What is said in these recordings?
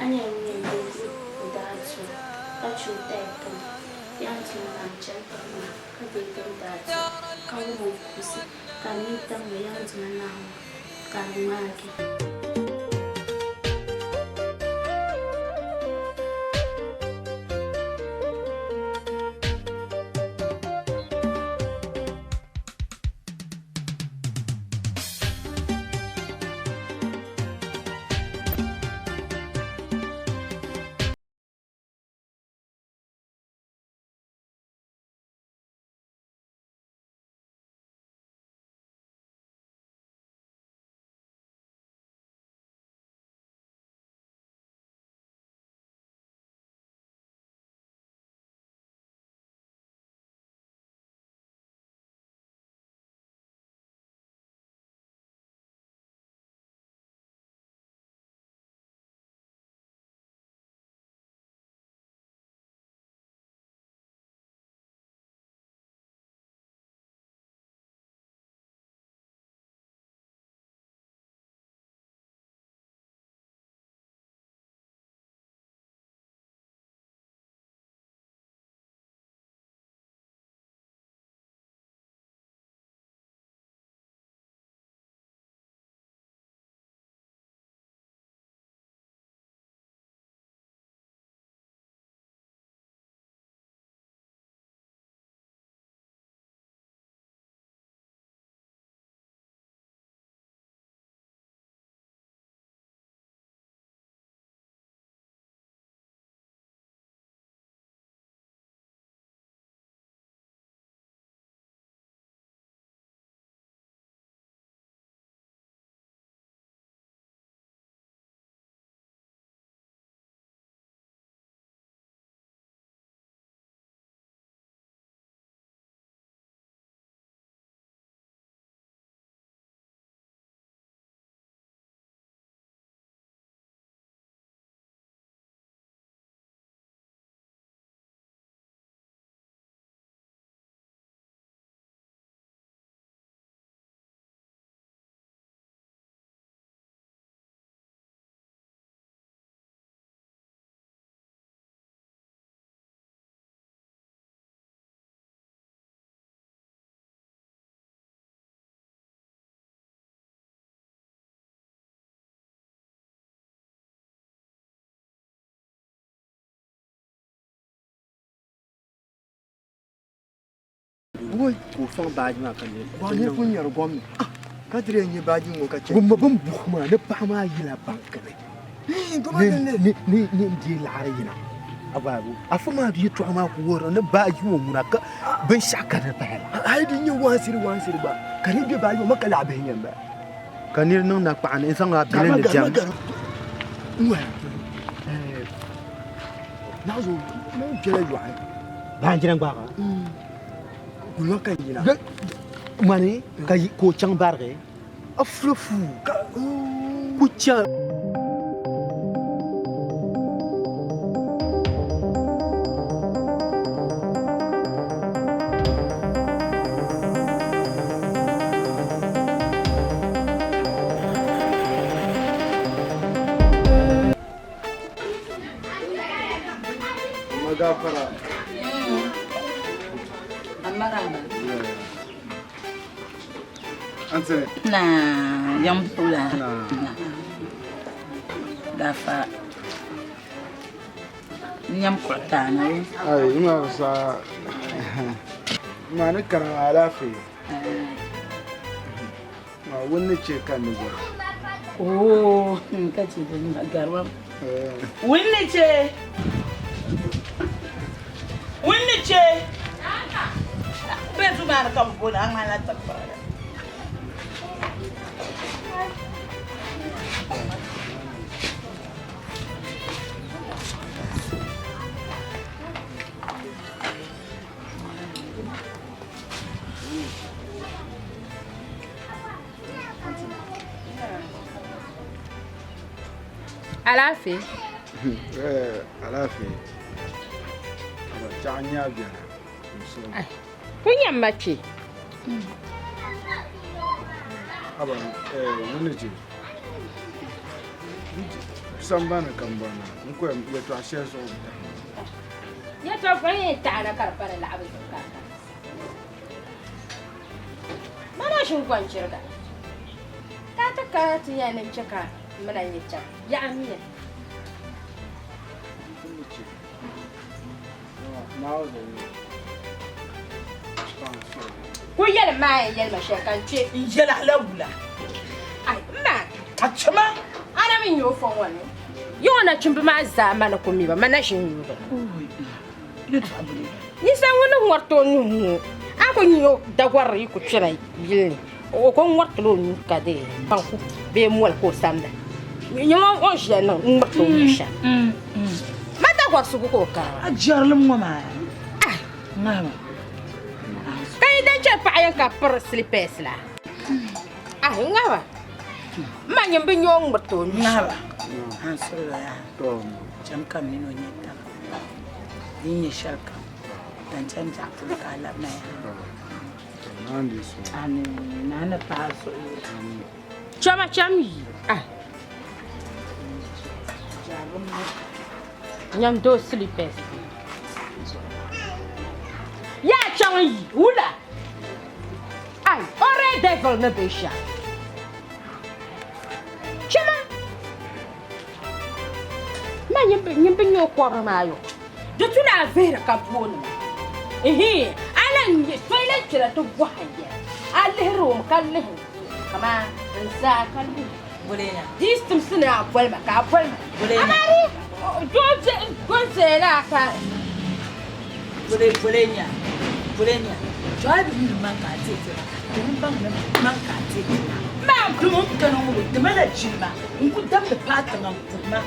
A nyɛla ŋun yɛn deegi o daa ti o, ka che o tayi pam. Yaan tumo maa n-chani tiŋ maa ka deei din daa ti o, ka wum o kuɣisi, ka di mi tam o Yaan Duuma Naawuni ka di ŋmaagi. Ka o faŋ baaji maa ka niri Bɔɣu niri pun nyɛri gom ni ka ti lee nya baaji ŋɔ ka chɛ. Gomma bin buhi maa ni paɣa maa yila banki ni ni ni n deei laɣiri yina. Afa maa yɛtɔɣa maa ku wuhiri ni baaji ŋɔ ŋuna ka binshɛɣu ka di pahi la. Hali di nyɛ waansiri waansiri gba ka di be baaji ŋɔ ma ka laɣibihi nyɛ m-bala. Ka niri niŋ nakpaɣa ni n zaŋ a bili ni diɛm. Naɣizu mini kpɛla yɔɣu. Baanjira gbaag a. Gulma ka yina. Mani ka o chaŋ barigi a fula fuu ka ku chaŋ. Magafara. Amaraba. Antene. Na yambula. Na. Gafa. Nyam kuɣutana. Ai, ina sa. Ma ni karim alaafee. Ma wunni che ka ni gɔri. Oo, ka che din ma garima. Wunni che. Wunni che. Bɛ du maa ni ka bɛ booni a ŋmanila tikpirili. Alaafee? Alaafee. Aba chaɣ nya biɛla. Ku nyam ma kpe. Aba wuni je. Sambani ka m bɔri na, n ko yɛtɔɣ shɛli zuɣu bi tahi ma. Yɛtɔɣ bɔni yɛn tahi na ka di pa ni laɣibu zuɣu ka a kana. Mana ʒini gɔnchiriga ka a ti kana ti yɛli ni n chɛ ka m mina nyɛ chaŋ yaɣa miya. Kul yɛlim ma a yɛn yɛli ma shɛli ka n kpe. N yɛl a la wula? Ai, m ma! A chɛ ma! A na mi nya o fɔŋ ŋɔ ni? Yi ŋɔ nachimba maa zaa ma ni ku mi ba, ma na ʒi n-yu ba. Ninsal ŋun ni ŋɔriti o nuhi ŋɔ, a ku nya o dagɔrili yi ku kpɛna yili ni, o ku ŋɔritila o nuu ka dee banku bee moli ka o samda. Nyama o ni ʒiya niŋ ŋ-ŋmuriti o nuhi shɛm. Ma dagɔrisigu ka o kari maa. A jɛrilim ŋɔ maa ŋahima. Ka yi dan chɛ paɣa yɛn ka piri silipɛs la? Ahi ŋahima. M ma nyin bi nya o ŋ-ŋmuriti o nuhi shɛm. Ŋahima. Ansuliba yaa. Cham ka m mini o nya taba. Di yi nyɛ shɛlikam, dan chani biɛɣu polo ka a labina yaa. Amii. Naa ni paai a zuɣu yuli. Chama cham yi. Ah. Nyam doo slippers. Yaa chaŋ yi wula. Ai, o red devil ni be shɛm. Chama. Ma nyin bi nya o kɔbiri maa yo. Di tu ni a vihiri ka booni ma. Ihi, a lan nya so yi lan kpɛna ti bɔhi n yɛla, a lihiri o mi ka lihi o kaman n zaa ka lihi o. Di yi simsi ni a boli ma ka a boli ma. Amaa di doo zaya la ka. N ku damdi paai tiŋa n-kuhi ma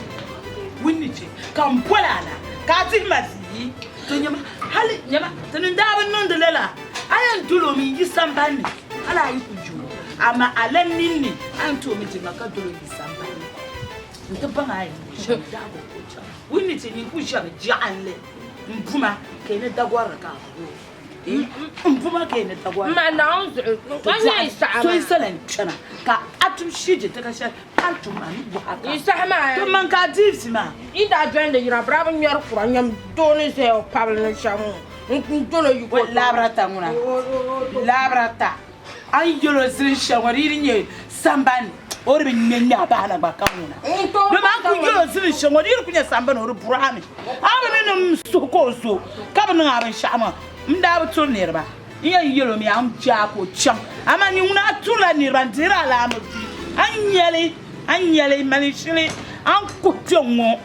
wunni che ka m bol a na ka a dihi ma zii. To nyama, hali nyama, ti ni daa bi niŋdi lala, a yɛn dol o mi n-yi samban ni, hal a yi ku je o, amaa a lan ninni a ni ti o mi jilima ka dol o yi samban ni nti baŋ a yɛn niŋ shɛm biɛhigu ka o chaŋ. Wunni che nyin ku ʒɛmi jaɣinli m-bu ma ka yi ni dagɔrili ka a bu o. N bu ma ka yi ni dagɔrili. Ma Naawuni zuɣu, a nya yi saha maa. So yi sala n-kpɛna ka a tum shiji ti ka shɛli hal tum maa ni bɔha ka. Yi saha maa. To man ka a diibisi maa. Yi daa doli di yira birabi ŋmɛri kura nyam doo ni zaya o pabili ni shɛm ŋɔ n dolo yi ko. Laabira ta ŋuna laabira ta a ni yɛl o zilin shɛli ŋɔ di yi di nyɛ sambani o di bi ŋme ŋme a bahina gba ka ŋuna domi a ni ku yɛl o zilin shɛli ŋɔ di yi di ku nyɛ sambani o di burami a bi mi ni n suhu ka o zo ka bi niŋ a binshɛɣu maa n daa bi turi niriba. N yɛn yɛl o mi a ni jaai ka o chaŋ, amaa nyin ŋuna a turila niriba n-dihiri alaama vi. A ni nya li, a ni nya li, mali shili a ni kuhi kpe ŋ-ŋɔ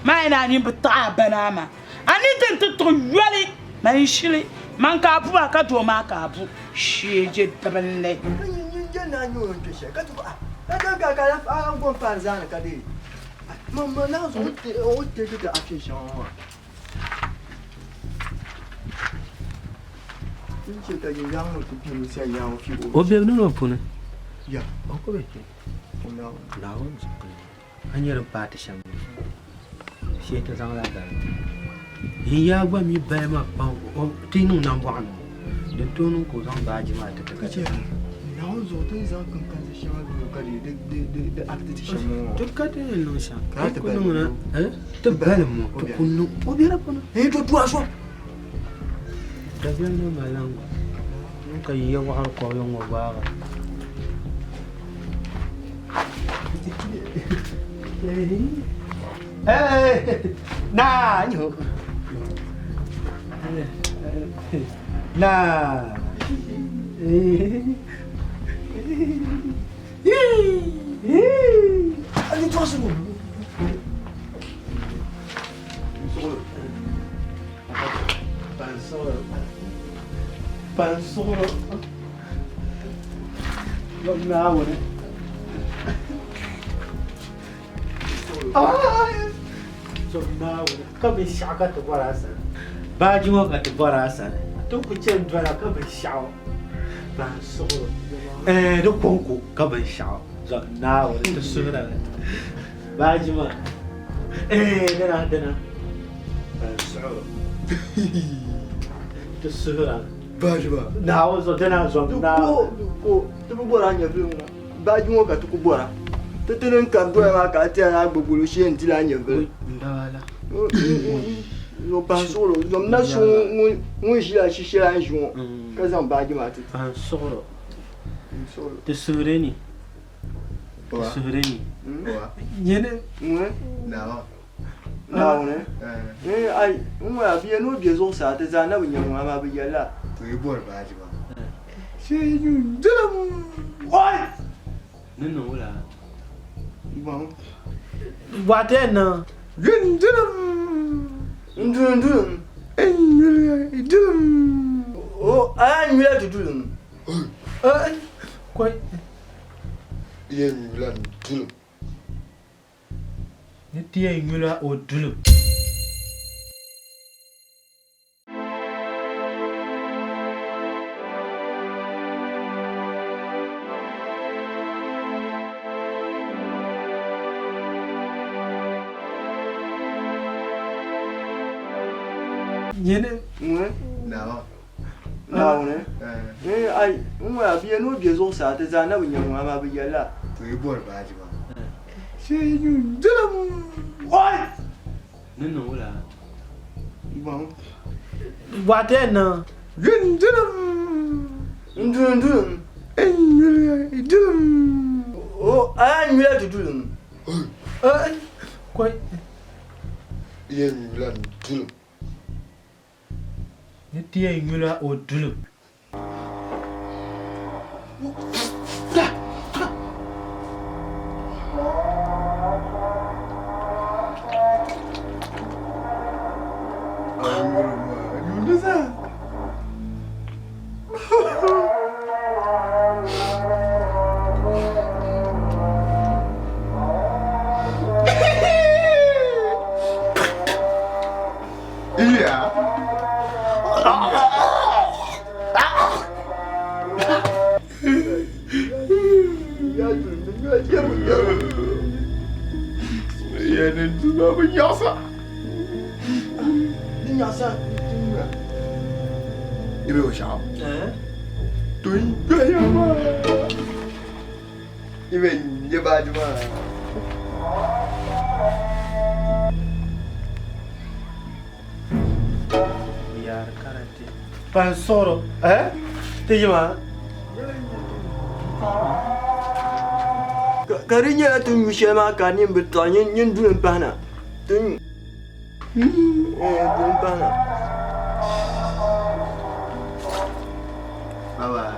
maa yi ni a nini bi taɣi a ba naa maa. A ni ti nti tuɣi yoli, mali shili man ka a bu maa ka doo maa ka a bu shee je dibinli. Ka nyin yɛli ni a nya o ni kpe shɛli, ka ti ku a, ka daŋ ka a lan go m-paai zaani ka dee maŋmaŋ naa zuɣu o ni teei ti action shɛŋa ŋɔ maa. O bebu ni o puuni o ku be kpe Naawuni zuɣu a ni nyɛ din paai ti shɛm shee ti zaŋla gali yin yaa gba mi baya maa kpaŋ ti niŋ nambɔɣu ni din tooi niŋ ka o zaŋ baaji maa ti ti ka ti Ti ka ti yɛn niŋ shɛm ti ku niŋ na ti balim ŋɔ ti ku niŋ o be di puuni Dabiɛm ni mali lan gba niŋ ka yiya waɣiri kɔbili ŋɔ gbaagi Naa Naa Ka binshɛɣu ka ti bɔri a sani baaji ŋɔ ka ti bɔri a sani ti ku chani dola ka binshɛɣu Ɛɛh di kɔŋko ka binshɛɣu zɔri Naawuni ti suhiri a mi baaji maa ɛɛh dina dina ban suɣiri ti suhiri a mi Baaji maa Naawuni zuɣu dina zɔri Naawuni Ti ku bɔri a nyɛvili ŋɔ baaji ŋɔ ka ti ku bɔra. Ti ti din kari doya maa ka a tiɛha ni a gbubi guli o shee n-dili a nyɛvili. Zuɣu pahi suɣulo zom na so ŋun ʒila shi shɛli a ni ʒi ŋɔ ka zaŋ baaji maa ti ti. Pahi suɣulo ti suhuri ni ti suhuri ni. Nyini Naawuni ai n ŋɔ a bi yɛli ni o be zuɣusaa ti zaa na bi nya ŋɔ amaa bi yɛlila. To yi bɔri baaji maa shee yuun dilim oi! Ni niŋ wula? Gbaŋ. Bɔɣa ti yɛn niŋ. Yuun dilim. N dulim dulim. N nyuli dulim. O a yaa nyula ti dulim. Koi. Yɛn nyula n dulim. Ni ti yɛn nyula o dulim. Nyini. Ŋuni? Naawuni. Ai, n ŋɔ a bi yɛli ni o be zuɣusaa ti zaa na bi nya ŋɔ amaa bɛ yɛlila. To yi bɔri baaji maa shee yuun dilim. Oi! Ni niŋ wula? Gbaŋ. Bɔɣa ti yɛn niŋ. Yuun dilim. N dulim dulim. N nyuli dulim. O, a yaa nyula ti dulim. Koi. Yɛn nyula n dulim. Ni ti yɛn nyula o dulim. Pan soro, eh? Ti yima. Ka di nyɛla ti nyu shɛli maa ka nini bi tiɣi nyin duli m-pahi na. Ti nyu duli m-pahi na. Bye bye.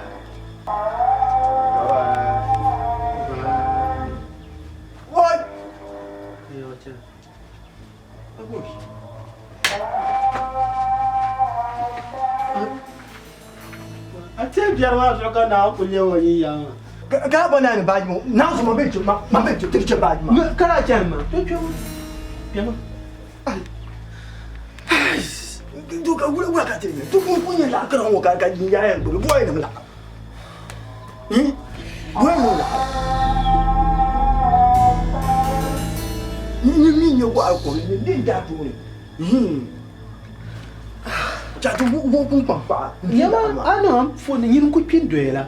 Bye bye. Bye. What? A tiɛ biɛri maa zuɣu ka Naawuni kuli lɛbi o yin yaŋ maa. Ka ba naani baaji ŋɔ naa zuɣu ma bɛ chɛ ma bɛ chɛ ti chɛ baaji maa. Ka daa chani maa to kpɛma kpɛma. To ka wula wula ka ti nyɛ to kun kun nyɛ laɣa kara ŋɔ ka ka yin yaa yɛn gbubi bɔyi nim laɣa. Bɔyi nim laɣa. Ni mi nyɛ gɔɣali kɔŋ ni din daa tooni. Chaati wo kun kpaŋ paɣa. Nyɛma a niŋ foni nyini ku kpi n-doya la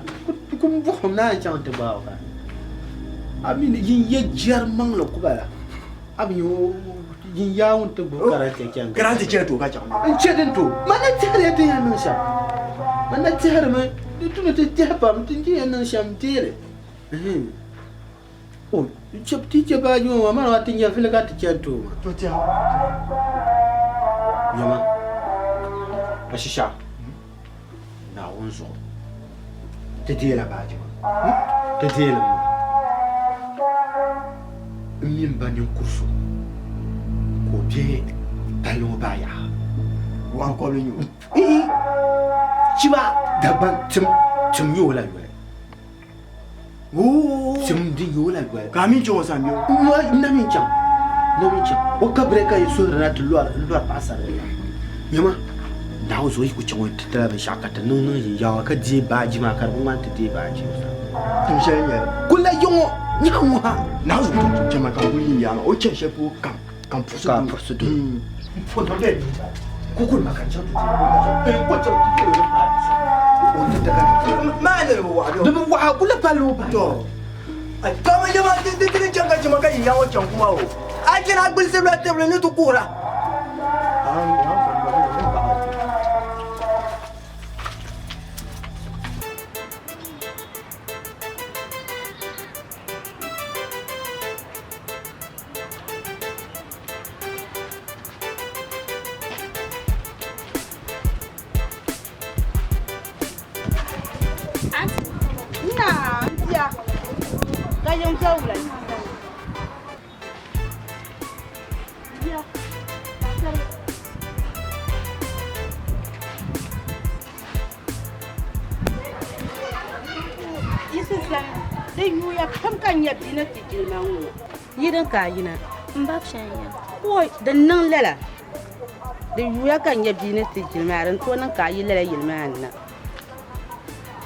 ku buɣim ni a chaŋ ti gbaai o ka a mi ni yin ye jɛri maŋli ku bala a bi nya yin yaa ŋun ti gbubi karante chaŋ Karante chɛ to ka chaŋ. N chɛ din to man na tɛhiri ya ti yɛn niŋ shɛm man na tɛhirimi di tu ni ti tɛhi pam ti ni yɛn niŋ shɛm n teeri O ti chɛ baaji ŋɔ maa, mana maa ti nya vili ka ti chani ti o maa. To tɛha. Nyama, a shisha, Naawuni zuɣu, ti deela baaji maa. Ti deeli mi maa. M mi m ba ninkuri so ka o be palli ŋɔ baa yaɣa. Wɔɣu kɔbili n-nyɛ o. Ihi, chiba Dagbaŋ tim, tim nyɛ o la yoli. Tim di nyɛ o la yoli. Ka a mi chaŋ o sani bee? N na mi chaŋ. N na mi chaŋ. O kabiri ka yi suhiri na ti lɔri n lɔri paɣasarili la. Nyama, Naawuni zuɣu yi ku chaŋ o ti tila binshɛɣu ka ti niŋ niŋ yinyaawa ka deei baaji maa ka di bi ŋmani ti deei baaji o sani. Tim shɛli n-nyɛ li. Kuli yi ŋɔ nyaŋ ŋɔ ha. Naawuni zuɣu ti chama ka n kuli yinyaa maa o chani shɛli polo kam ka n puɣisi Ka a puɣisi doli. N puhi niŋ bɛ ni kukuli ma ka n chaŋ ti deei o. N ku chaŋ ti deei o ni paai o ti daga. Maa ni di bi waɣa bɛ. Di bi waɣa kuli palli o bahi. To. To ma jama di di di chaŋ ka chima ka yi yaŋɔ chaŋ kuma o. A chana a gbulisirila tibili ni ti kuhira. Naa n bia ka yiŋ zo wula Yisi zani di yuuya pam ka n nya bia ni ti jilima ŋɔ yi din ka a yina M ba shɛli n-nyɛ Oi din niŋ lala di yuuya ka n nya bia ni ti jilima din tooi niŋ ka a yi lala yili maa ni na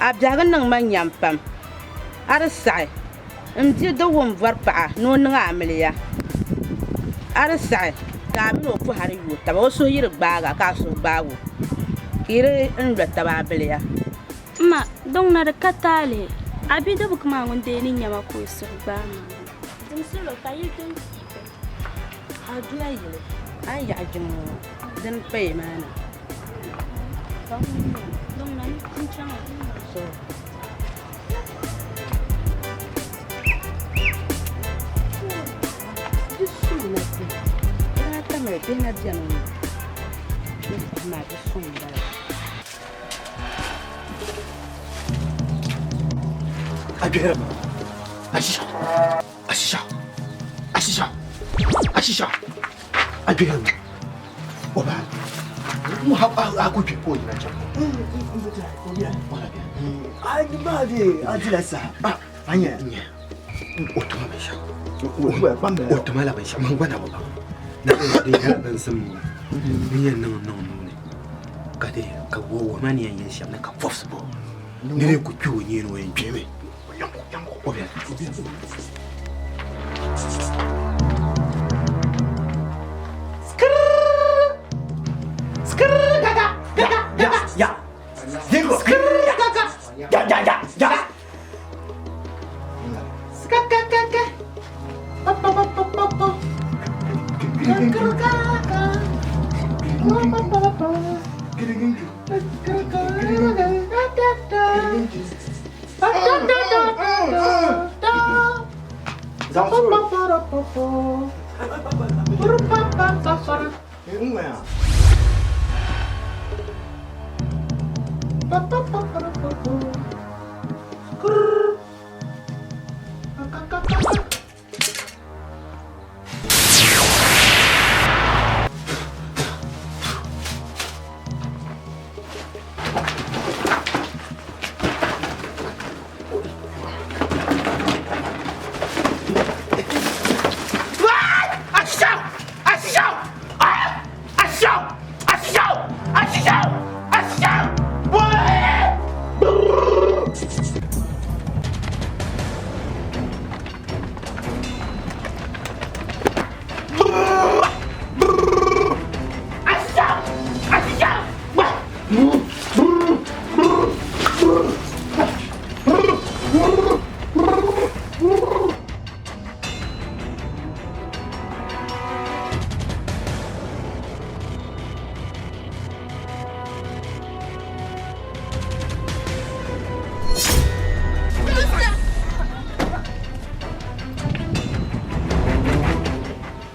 a biɛhigu niŋ ma nyam pam a di saɣi n bia di wum bɔri paɣa ni o niŋ amiliya a di saɣi ka a mini o pɔhiri yooi taba o suhu yi di gbaagi a ka a suhu gbaagi o ka yi di n lo taba abiliya. M ma, din ŋuna di ka taali. A bidibigi maa ŋun deei ni nya ma ka o suhu gbaai ma. Dimsilo ka yili din fiigi. A dula yili, a ni yaɣi jiŋ ŋɔ dini paya maa ni. Ka ŋun nyɛ o, din ŋuna n chaŋ o. So. Di suŋ na ti, di daa tamili bihi na beni ŋɔ, ni saha maa di suŋ m-bala. A gbɛhiri mi. Ashisha. Ashisha. Ashisha. Ashisha. A gbɛhiri mi. O ba. Mu ha a ku kpe ka o yina chaŋ. A ba de a dila saha. A nya nya. O tuma binshɛɣu. O tuma la binshɛɣu. Man gba na bi baŋ. Na di nyɛla binsim n yɛn niŋ niŋ nuu ni. Ka di ka wo ma ni yɛn yɛli shɛm ni ka vɔbisi bo ni di ku kpe o nyee ni o yɛn kpɛmi o bɛni. Ya, ya. Ya, ya, ya, ya.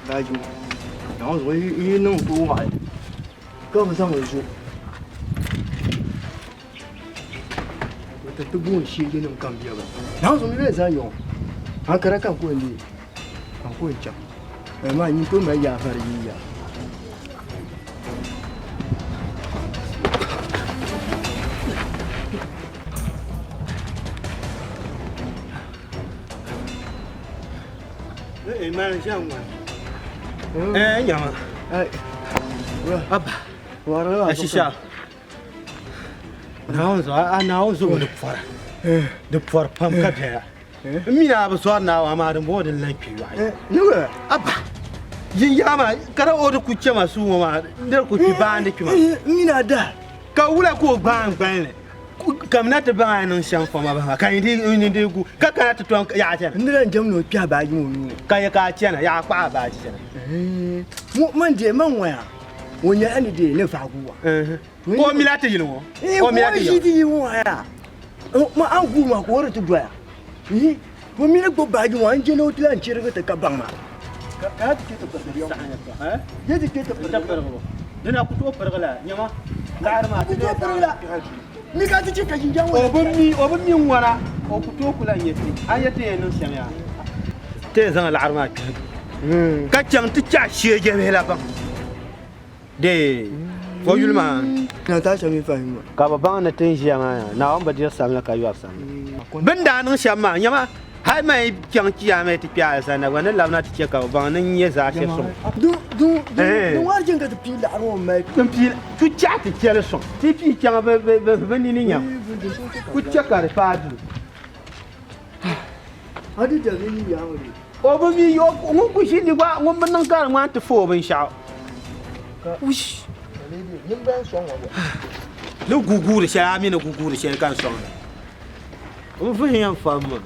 Baaju, Naawuni zuɣu yi niŋ tooi waɣali ka bi zaŋ zuɣu ti booni sheejinim kam biɛba Naawuni zuɣu mi bɛ zaa yɔŋ ankara ka n ku yɛn deei ka n ku yɛn chaŋ amaa nyin tooi mali yaafari yi ya. Nyama. Abba. Ashisha. Naawuni zuɣu a Naawuni zuɣu di pɔra. Di pɔri pam ka bɛya. N mi ni a bi zɔri Naawuni amaa din bɔŋɔ din lan kpe yɔɣi. Abba. Yin yaa maa ka di o di ku chɛ ma suu ŋɔ maa di ku kpi baandi kpi ma. N mi ni a daa. Ka wula ka o gbaai n gballi. Kamina ti baŋ a niŋ shɛm foma bahi ma ka yi di gu ka kana ti tom yaɣa chana. N ni lan jɛm ni o kpɛhi baaji ŋɔ o nuu ni. Ka yɛ ka a chana yaɣa kpaɣi a baaji chana. Man deei man ŋɔ yaa o nyɛla ni deei ni vaagi wa. Ka o mila ti yili ŋɔ. O mila ti yili. Ti yili ŋɔ yaa ma a gu ma ka o di ti doya. O mi ni gbubi baaji ŋɔ a ni je ni o ti lan chirigi ti ka baŋ ma. Ka ti kpe ti pirigi yɛ. Ti kpe ti pirigi. Dina ku tooi pirigi la nyama laɣiri maa. Ku tooi pirigi la. Mi ka ti chɛ ka jinjam ŋɔ. O bi mi o bi mi ŋɔna o ku tooi ku lan nyɛ ti a ni yɛ ti yɛn niŋ shɛm yaa. Ti yɛn zaŋ laɣiri maa kpɛhi duu ka chaŋ ti chɛ a shee jɛbihi la baŋ. Dee o yuli maa. Natasha mini Fahima. Ka bɛ baŋ ni ti ni ʒiya maa yaa, Naawuni bi diri samli ka yɔri samli. Bɛ ni daa niŋ shɛm maa, nyama, hal man yi chaŋ Chiyaama ti kpe alizanda gba ni labina ti chɛ ka bɛ baŋ ni n nyɛ zaashe suŋ. Din wari chɛ ka ti pii laɣiri ŋɔ mali. N pii tu chɛɣu ti chɛ li sɔŋ. Ti pii chaŋ bɛ nini nyabu. Ku chɛ ka di paai duu. A di dali yi yaŋ li. O bi mi o ŋun ku ʒi ni gba ŋun bi niŋ ka di ŋmani ti fa o binshɛɣu. Ni guguuri shɛli a mi ni guguuri shɛli ka n sɔŋdi. N vuhi yɛn fam ma.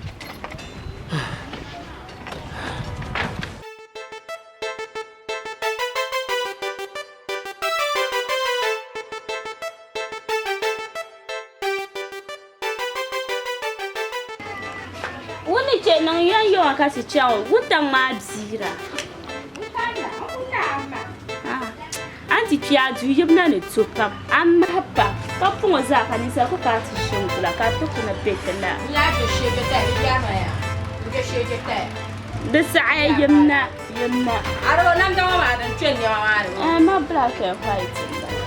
Wun ni chɛ niŋ yɔnyɔŋa ka ti chaŋ o, wuntaŋ maa biira. A ni ti kpi a duu yibu na ni to pam, a mahi pam, ka puŋɔ zaa ka ninsal ku kana ti ʒi n-gula ka di ti ku ni be ti la. Di saɣiya yimna, yimna. Ma black and white m-bala.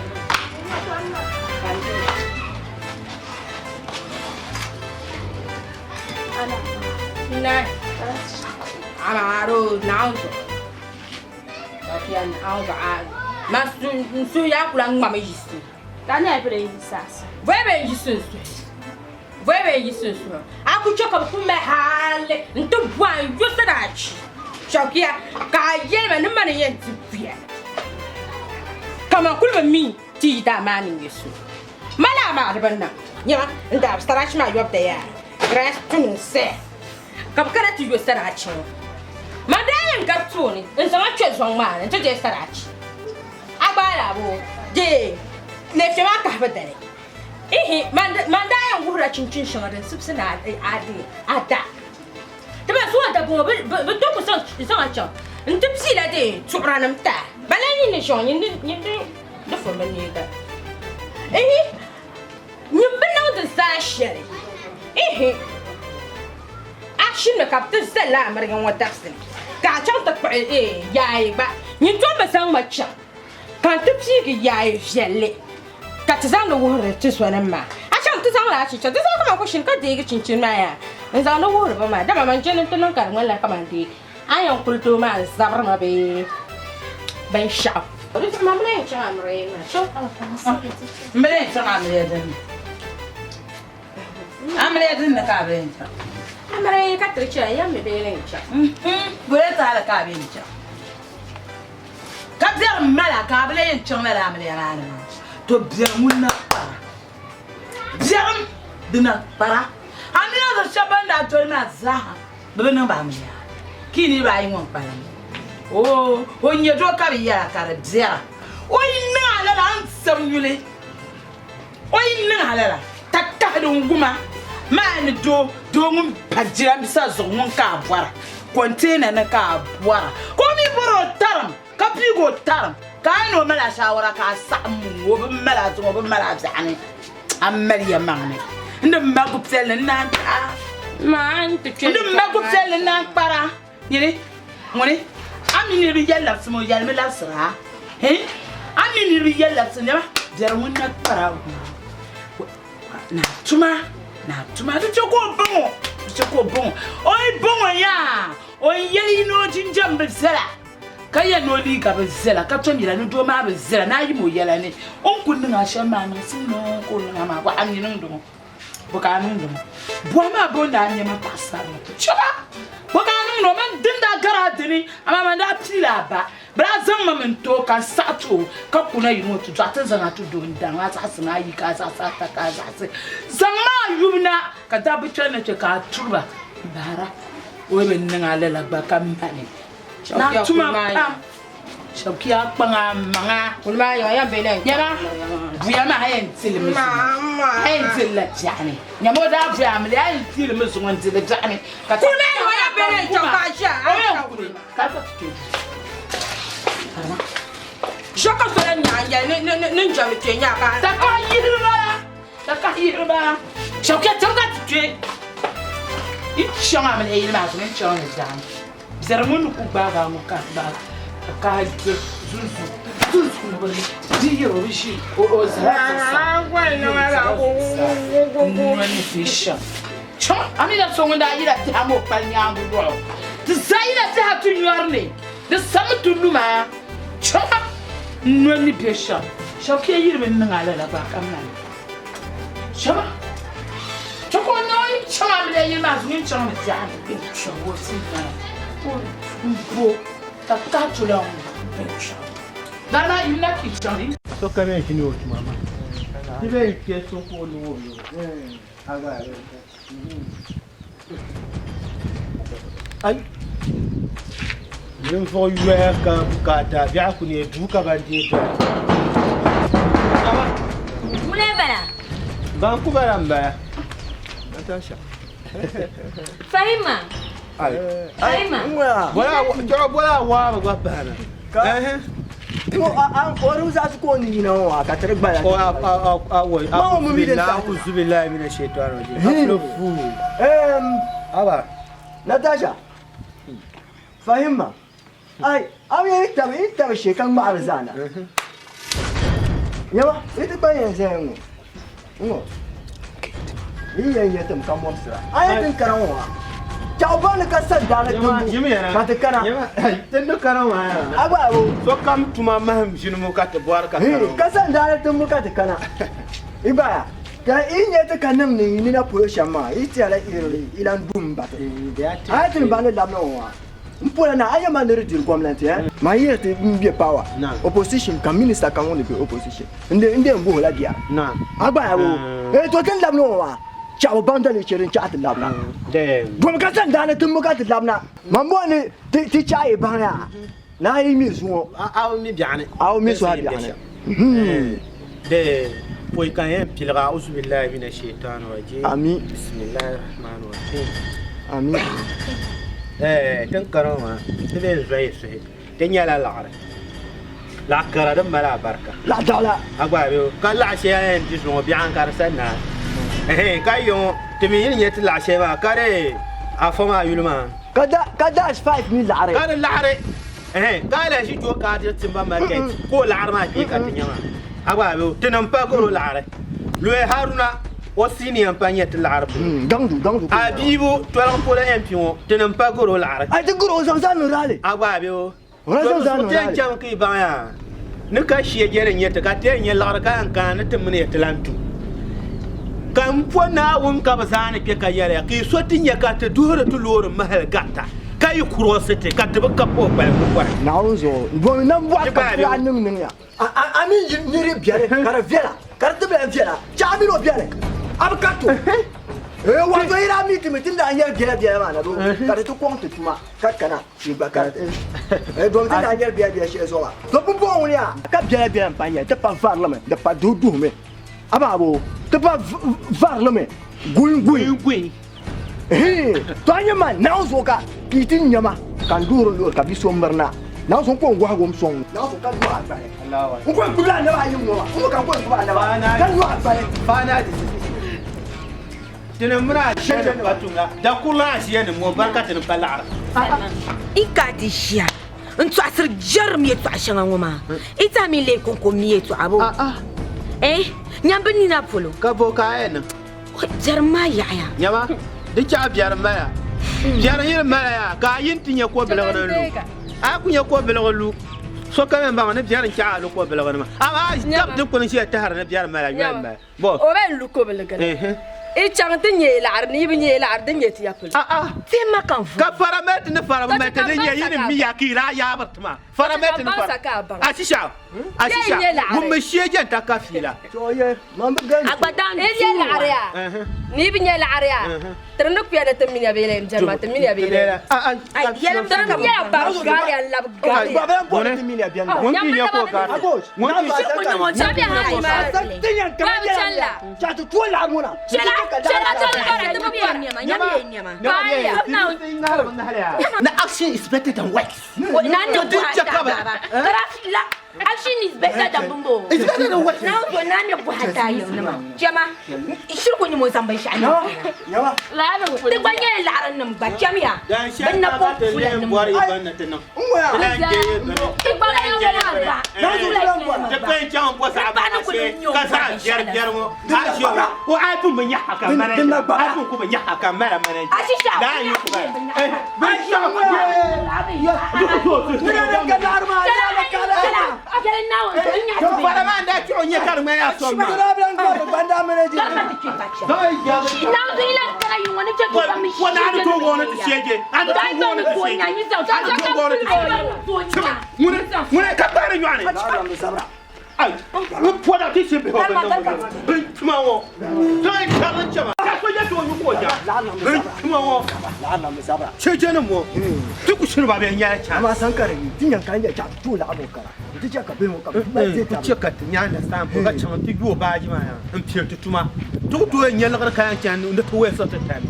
Kaman kuli bi mi ti yi daa maa ni nyɛ so. Ma laa maa di bi niŋ. Nyama, n daa bi sarachi maa yɔbu da yaa. Grass tuni n saya ka bi kana ti yo sarachi ŋɔ. Ma daa yɛn gabi tooni n zaŋ a kpe zɔŋ maa ni nti deei sarachi. A gbaai la boo? Deei leefe maa kahibu dali. Ihi, man daa yɛn wuhirila chinchin shɛŋa din sibisi ni a deei a da. Ti ba zuwa dabba ŋɔ bɛ to ku zaŋ a chaŋ nti piila deei tuɣiranim ti a. Ba lahi nyin ni ʒiɔŋ nyin di fo mi neega. Ihi, nyin bi niŋdi zaa shɛli. Ihi, a shini ka bɛ ti zali a mirigi ŋɔ dabisili ka a chaŋ ti kpuɣi yaai gba. Nyin tom bi zaŋ ma chaŋ ka n ti piigi yaai viɛlli. Ka ti zaŋdi wuhiri ti zɔnim maa. A chaŋ ti zaŋla a chicha, di zuɣu kaman ku shini ka deegi chinchini maa yaa n-zaŋdi wuhiri ba maa, dama man je ni n-ti niŋ ka di ŋmanila kaman dee a ni yɛn kuli doo maa n-zabiri ma bee binshɛɣu. Di zuɣu man bi lan yɛn chaŋ amiliya maa chaŋ. M bi lan yɛn chaŋ amiliya din ni. Amiliya din ni ka a bi lan yɛn chaŋ. Amiliya ka tiri chana, yɛm mi bee lan yɛn chaŋ. Bole taali ka a bi yɛn chaŋ. Ka biɛrim mali a ka a bi lahi yɛn chaŋ lala amiliya maa ni maa, to biɛrim ŋun na kpara. Biɛrim di na kpara. A mi a zuɣu shɛba ban daa doli maa zaaha bɛ bi niŋ ba amiliya. Ka yi niriba ayi ŋɔ n-kpalim. Oo, o nya doo ka bi yɛra ka di biɛra. O yi niŋ a lala a ni sabi nyuli. O yi niŋ a lala, takahi din wum a maa ni doo, doo ŋun pa jirambisa zuɣu ŋun ka a bɔra, container ni ka a bɔra, ka o mi bɔri o tarim, ka piigi o tarim, ka a ni o mali a shaawara ka a saɣim ŋun o bi mali a zuŋɔ, o bi mali a biɛɣu ni, a mali ya maŋ ni. N di mali gupɛlli n naan taɣi a. N di mali gupɛlli n naan kpara. Nyini, ŋuni, a mi niriba yɛli labisimi o yɛlimi labisira a, hii, a mi niriba yɛli labisimi nɛma biɛri ŋun na kpara na tuma na tuma di chɛ ka o baŋ o di chɛ ka o baŋ o o yi baŋ o yaa o ni yɛli yi ni o jinjam bi viɛla ka yɛli ni o liiga bi viɛla ka tom yɛla ni doo maa bi viɛla ni a yim o yɛla ni o ni ku niŋ a shɛm maa niŋsim ni o ka o niŋ a maa a mi niŋdi ŋɔ. Bɔ ka a niŋdi ŋɔ? Bɔhi maa bo n-daa nya ma paɣisarili. Chɛba! Bɔ ka a niŋdi ŋɔ? Man din daa gari a dini, amaa man daa piila a ba. Bɛ daa zaŋ ma mi n-ti o ka n saɣi ti o ka kuna yini ŋɔ ti dɔɣi ti ni zaŋ a ti doo n-daŋ a zaɣisi ma a yi ka a zaɣisi ata ka a zaɣisi zaŋ ma a yubu na ka dabba kpɛri na kpe ka a turi ba m-bahira. O yi bi niŋ a lala gba ka mani ni a tuma pam. Shɛbu a kpaŋ a maŋa. Nyama buya maa a yɛn tilimi zuŋɔ a yɛn dilila biɛɣuni nyama o daa buya mi li a yɛn tilimi zuŋɔ n dili biɛɣuni ka o yɛn kuli ka ti kpe Shɛka sola nyaanjɛli ni n jɛmdi kpe nyaa ka. Takahi yihiri ba takahi yihiri ba shɛbu kɛ tiri ka ti kpe yi chaŋ a mini yili maa zuŋɔ n chaŋ ni daani. Biɛri ŋɔ ni ku gbaagi a ŋɔ ka gbaagi ka kahi kpe zunzu zunzu ni bi di yiri o bi ʒi o zala zuɣusaa n-noli ni bɛ shɛm chaŋ a mi na so ŋun daa yila tɛha ŋɔ kpali nyaangu lɔɣu ti zaa yila tɛha ti nyɔri ni di sami ti lu maa chaŋ n-noli ni bɛ shɛm shɛba kpe yiri bi niŋ a lala gba ka mali Chama. Chɛ ka o niŋ o yi chaŋ amiliya yili maa zuɣu yi chaŋ ni biɛɣu ni bɛ chaŋ o ti mana o bo ka tahi tula ŋɔ bɛ chaŋ. Bari maa yi na ki chaŋ yi. Sokam yɛn ʒini o tuma maa. Ti bee n-kpe so ka o niŋ o yoo. Ai! Ninvuɣ yoya ka bukaata biɛɣu ku neei duu ka ban deei doya. Ŋuni m-bala? Ban ku bala m-bala. Natasha. Fahima. Ai. Fahima. Bɔla bɔla waaba gba pahi na. O zaɣisi ka o ni yina ŋɔ ka ti di gbala. O a a a wai. Ma ŋɔ mi din taɣi. A'udhu billahi minash shaitani rajim. Aflo fu. Aba. Natasha. Fahimma. Ai, a mi yi tabi yi tabi shee ka ŋmaɣiri zaana. Nyama, yi ti kpa yɛn zaya ŋɔ. Ŋɔ. Yi yɛn yɛ tim ka mɔbisira. A yi tin kana ŋɔ maa. Chaɣu ba ni ka sa daani timbu ka ti kana. Tin ni kana maa yaa. A gba abo. Sokam tuma mahim ʒini ka ti bɔri ka kana ŋɔ. Ka sa daani timbu ka ti kana. I gba yaa. Ka yi nya ti ka niŋ ni yi nina polo shɛm maa, yi tɛhila yi lan du m-ba ti. A yi ti ni baŋ ni labina ŋɔ maa, m pola na a yɛn ma ni di diri gomnanti eh? Man yɛli ti m be power, opposition ka minister kam ŋun ni be opposition n de n de n buhi la bia. A gba yaa o eh to ti ni labina ŋɔ maa, chaɣu baŋda ni che din chaɣi ti labina. Bom ka sandaani timbu ka ti labina. Man bɔri ni ti ti chaɣi yi baŋ yaa ni a yi mi zuŋɔ. A bi mi biɛɣuni. A bi mi suhi biɛɣuni. De pɔi ka n yɛn piligi a'uzubillahi mina shaitani rajim. Ami. Bisimilahi rahmani rahim. Ami. Tin kara ŋɔ maa ti bee n zoyi suhi di nyɛla laɣiri laɣ kara din mali abarika. Laɣ daɣila. A gba bɛ ka laɣ shɛli a yɛn di zuŋɔ biɛɣu ka di sa naai ka yi ŋɔ ti mi yi ni nyɛ ti laɣ shɛli maa ka di afa maa yuli maa. Ka dash 5 mi laɣiri. Ka di laɣiri. Ka a lahi ʒi tooi ka a diri timba market ka o laɣiri maa kpee ka ti nya maa. A gba a be ti niŋ pa garo laɣiri. Loyi Haruna o senior m-pa nyɛ ti laɣiri polo. Gaŋdu, gaŋdu. A biibu toliŋ polo MP ŋɔ ti niŋ pa garo laɣiri. A ti garo o zaŋ zaa niŋ rally. A gba a be o. O lahi zaŋ zaa niŋ rally. Ti yɛn chaŋ ka yi baŋ yaa ni ka shia je din nyɛ ti ka ti yɛn nyɛ liɣiri ka yɛn kana ni ti mini ya ti lahi tu. Ka m po Naawuni ka bɛ zaani kpe ka yɛli ya ka yi so ti nya ka ti duhiri ti loori mahali garita ka yi kurɔsi ti ka ti bi kabi o kpalim ni kɔre. Naawuni zuɣu m-bɔŋɔ nambɔɣu ka ti niŋ niŋ ya. A mi yi niri biɛli ka di viɛla ka di tibila viɛla chɛ a mini o biɛli a bi kariti o. Ee wato yi daa mi ti mi ti ni daa nyɛri biɛla biɛla maa na do ka di ti kɔŋ ti tuma ka kana yi gba kariti. Ee domi ti ni daa nyɛri biɛla biɛla shɛli zuɣu maa to pumpɔŋɔ ŋuni yaa ka biɛla biɛla m-pa nyɛli ti pa varili mi di pa duhi duhi mi. Abaabo, ti pa varili mi guin guin. To a nyɛ ma Naawuni zuɣu ka yi ti nya ma, ka n duhiri luɣili ka bi so mirina. Naawuni zuɣu n kɔŋ gɔhigu m sɔŋ. Naawuni zuɣu ka n nɔhi a gbali. N kɔŋ gbubi a naba ayi ŋ-ŋɔ maa. N mi ka n kɔŋ gbubi a naba ka nɔhi a gbali. Tinim mini aʒiya nim pa tumda, dakurili aʒiya nim ŋɔ barika tinim pa laɣiri. N ka ti ʒiya n tɔɣisiri jɛrim yɛtɔɣ shɛŋa ŋɔ maa, yi ti a mi leei kɔŋko mi yɛtɔɣa bɔ? Eh, nyam bɛ nina polo. Ka bo ka a yɛn niŋ? Biɛrim maa yaɣiya. Nyama, di chaɣ biɛrim mala. Biɛrim yi di mala yaa, ka a yi nti nya kɔbiliga ni lu. A yi ku nya kɔbiliga lu, sokam yɛn baŋ ni biɛrim chaɣ a lu kɔbiliga ni maa. Amaa a tab dikpuni ʒiya tahiri ni biɛrim mala, yoli m-bala. Bɔ? O bɛn lu kɔbiliga ni. I chaŋ ti nyɛ laɣiri ni yi bi nyɛ laɣiri din nyɛ ti ya polo. Ti ma ka n Ka fara mali ti ni fara bi mali ti din nyɛ yi ni mi ya ka yi daa yaabiri ti maa. Fara mali ti ni fara. Ashisha, Ashisha, ŋun mi shee jɛnta ka fiila. Agbadan I nyɛ laɣiri yaa ni yi bi nyɛ laɣiri yaa tiri ni kuya ni ti mini ya bee lee n-jɛri ma ti mini ya bee lee. Tiri ni nyɛla ban gariya n-labi gariya. Na action is better than words. Action is better than bumbo. It's better than words. Na to na ne bu hata yau nima. Jama, shirku ni mo zan ban sha'ani. Ti gba nyɛla laɣiri nim gba chamiya. Bin na po fula nim. Ti gba nyɛla gba. Ti kpɛn chaŋ n bɔ saɣa ka saɣa biɛri biɛri ŋɔ o iPhone bi nyaɣa ka manager iPhone ku bi nyaɣa ka mala manager. Ashisha. Daa yi ku bala. Bin shɛŋa Fara maa n daa chuɣu nyɛ ka di ŋmani a sɔŋ maa. Wa na ni tooi wooni ti sheege. A ni tooi wooni ti sheege. A ni tooi wooni ti sheege. Ŋuni ŋuni ka kpahiri nyɔɣu ni. Ai, ŋun pɔda ti shee bihi o bin niŋ bin tuma ŋɔ. Zaŋ shɛri n chɛma. Ka so yɛ ti o nyu ka o nya. Bin tuma ŋɔ. Cheche nim ŋɔ. Ti ku shiri ba bɛ nyɛla chana. N ku chɛ ka ti nyaanda saampu ka chaŋ nti yu o baaji maa yaa m-pili ti tuma. Ti ku tooi nya liɣiri ka yɛn chani ni ti waste ti time.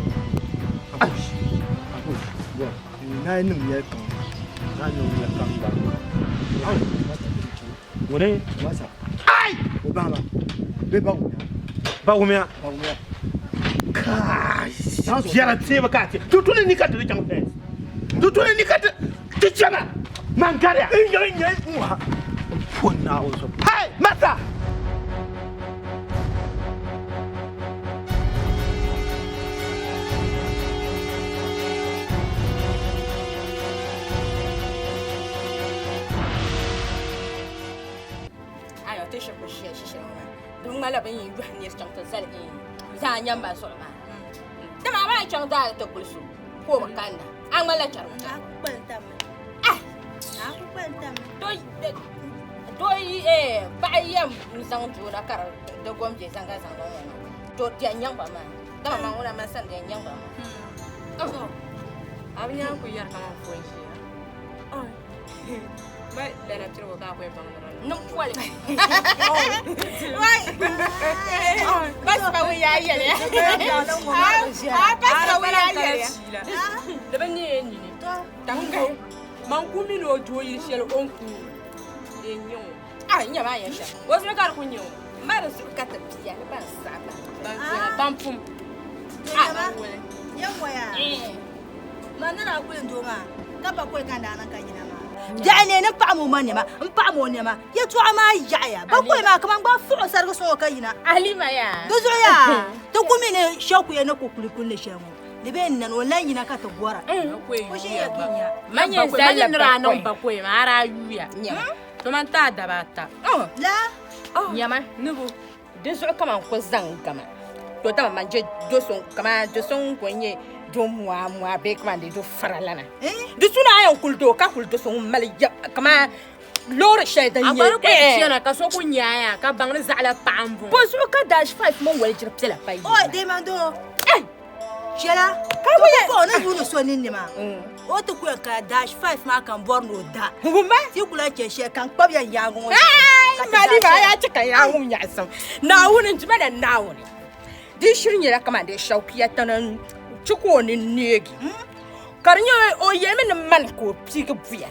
Ŋuni? Ai! Ba wumiya. Kai! Biɛla teemi ka a te. Ti tuni ni ka ti di chaŋ fence. Ti tuni ni ka ti ti chana. Man gariya. N po Naawuni zuɣu. Hey! Masa! Ayo ti shiri ku ʒiya ʒi shɛli ŋɔ maa di ŋmanila bɛ ni yɛn yɔhi niri chaŋ ti zali zaa nyamba zuɣu maa dama a maa chaŋ daa ti guli so ka o bi kanna a ŋmanila chɛrigu to paɣa yɛn zaŋ doo na ka di gom bɛ zaŋ ka zaŋ ŋɔ maa to di yɛn nyaŋ ba maa dama man ŋuna man sani di yɛn nyaŋ ba maa a bi nyaŋ ku yɛri kaman fo n-ʒiya Ba lana pirigu ka a kuli baŋ ni niŋ poli Bas pa ŋun yaa yɛli Bas pa ŋun yaa yɛli Di bi neei nini Tangahi man ku mini o doo yili shɛli o ni ku di nyɛ o a nyɛ maa yɛn shɛm o zuɣu ka di ku nyɛ o ma di zuɣu ka ti bia ni ban saɣa ban viɛla ban pum a ban wuli Ma ni daa kuli n doo maa ka pa koli ka n daa niŋ ka yina maa. Biɛɣu ne ni n paɣim o ma nɛma, n paɣim o nɛma. Yɛltɔɣa maa yaɣiya. Bakɔi maa kaman gba fuɣi o sarigi sɔŋ o ka yina. Halima yaa. Di zuɣu yaa, ti ku mi ni Shɛkuya ni ku kuli kuli ni shɛli ŋɔ, di bee n-nani o lan yina ka ti gɔra. O ʒi ya ka nya. Ma nyɛ n zali la bakɔi. Bakɔi maa a daa yuuya. To man ti a daba ata. La. Nyama. Nibu. Di zuɣu kaman ku zaŋ gama to dama man je do so kaman do so ŋun ko nyɛ do mua mua bee kaman di do faralana di suna a yɛn kuli doo ka kuli do so ŋun mali ya kaman loori shɛli din A nyɛ gba di ku yɛn chana ka so ku nyaaya ka baŋ ni zaɣila paɣa m-bɔŋɔ. Bɔ zuɣu ka dash 5 mini walijiri piɛla pa yi O deema doo Chɛla ka ku fo ni yuuni so ninni maa o ti ku yɛn ka dash 5 maa ka n bɔri ni o da ti ku lahi chɛ shɛli ka n kpabi ya n yaaŋa ŋɔ Mali maa yaa chɛ ka yaaŋa nyaɣisim Naawuni n jima na Naawuni di shiri nyɛla kaman di shɛwukiya tana chi ka o ni neegi ka di nyɛ o yɛlimi ni mani ka o piigi buya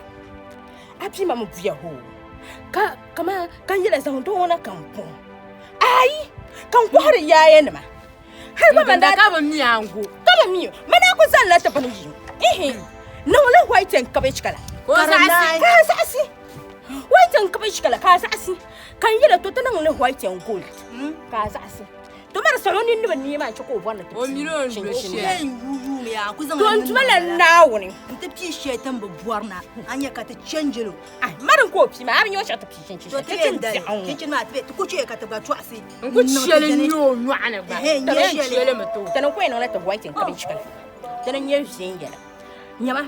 a pii ma mi buya hoo ka kaman ka n yɛla zaŋ doo ŋɔ na ka n pɔŋ ayi ka n kɔhiri yaaya nima hali gba man daa ka bi mi ango ka bi mi man daa ku zaŋla ti bini yim ihi niŋla white and cabbage kala Ka o zaɣisi. ka zaɣisi white and cabbage kala ka zaɣisi ka n yɛla to ti niŋli white and gold ka zaɣisi To mara sa o nini bi nee maa n-chɛ ka o bɔri ni ti O mini o ni lo pii shɛli. chinchini. To n tuma la Naawuni. N ti pii shɛli ti ni bi bɔri na, a nya ka ti change li o. Ai, mari n ka o pii maa, a bi nya o shɛli ti pii chinchini To shɛli, ti chinchini yɛn dali, biɛɣu ŋɔ. chinchini maa ti be, ti ku chɛ ka ti gba tɔɣisi N ku n-niŋ ti shɛli dini. n-nyɛ o nyɔɣu ni gba. Ɛhɛn, n-nyɛ Ti bɛn shɛli. chɛli mi ti o. Tini n ku yɛn niŋla ti white n-kabichikili. Tini n-nyɛ viɛnyɛla. Nyama,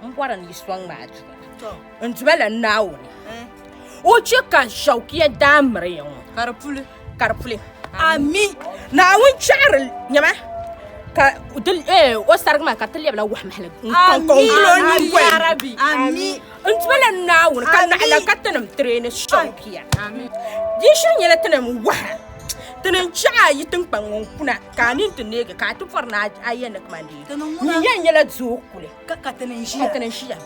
m bɔri ni yi sɔŋ ma aduwa. N duma la Naawuni. O chɛ ka Shawkiya daa miri ya ŋɔ. Ka di puli. Ka di puli. Ami. Naawuni chaɣiri nyama ka di, o sarigi maa ka ti lɛbila wahamahali n kɔŋkɔŋ gili o nyingoli. Ami. N duma la Naawuni ka naɣila ka tinim tireeni Shawkiya. Di shiri nyɛla tinim waha. Tinim chaɣi a yi tiŋkpaŋ ŋɔ n-kuna ka a nini ti neegi ka a ti bɔri ni a yɛn ni kaman dee. Nyin yɛn nyɛla doo kuli. Ka ka ti ni ʒiya. Ka ti ni ʒiya.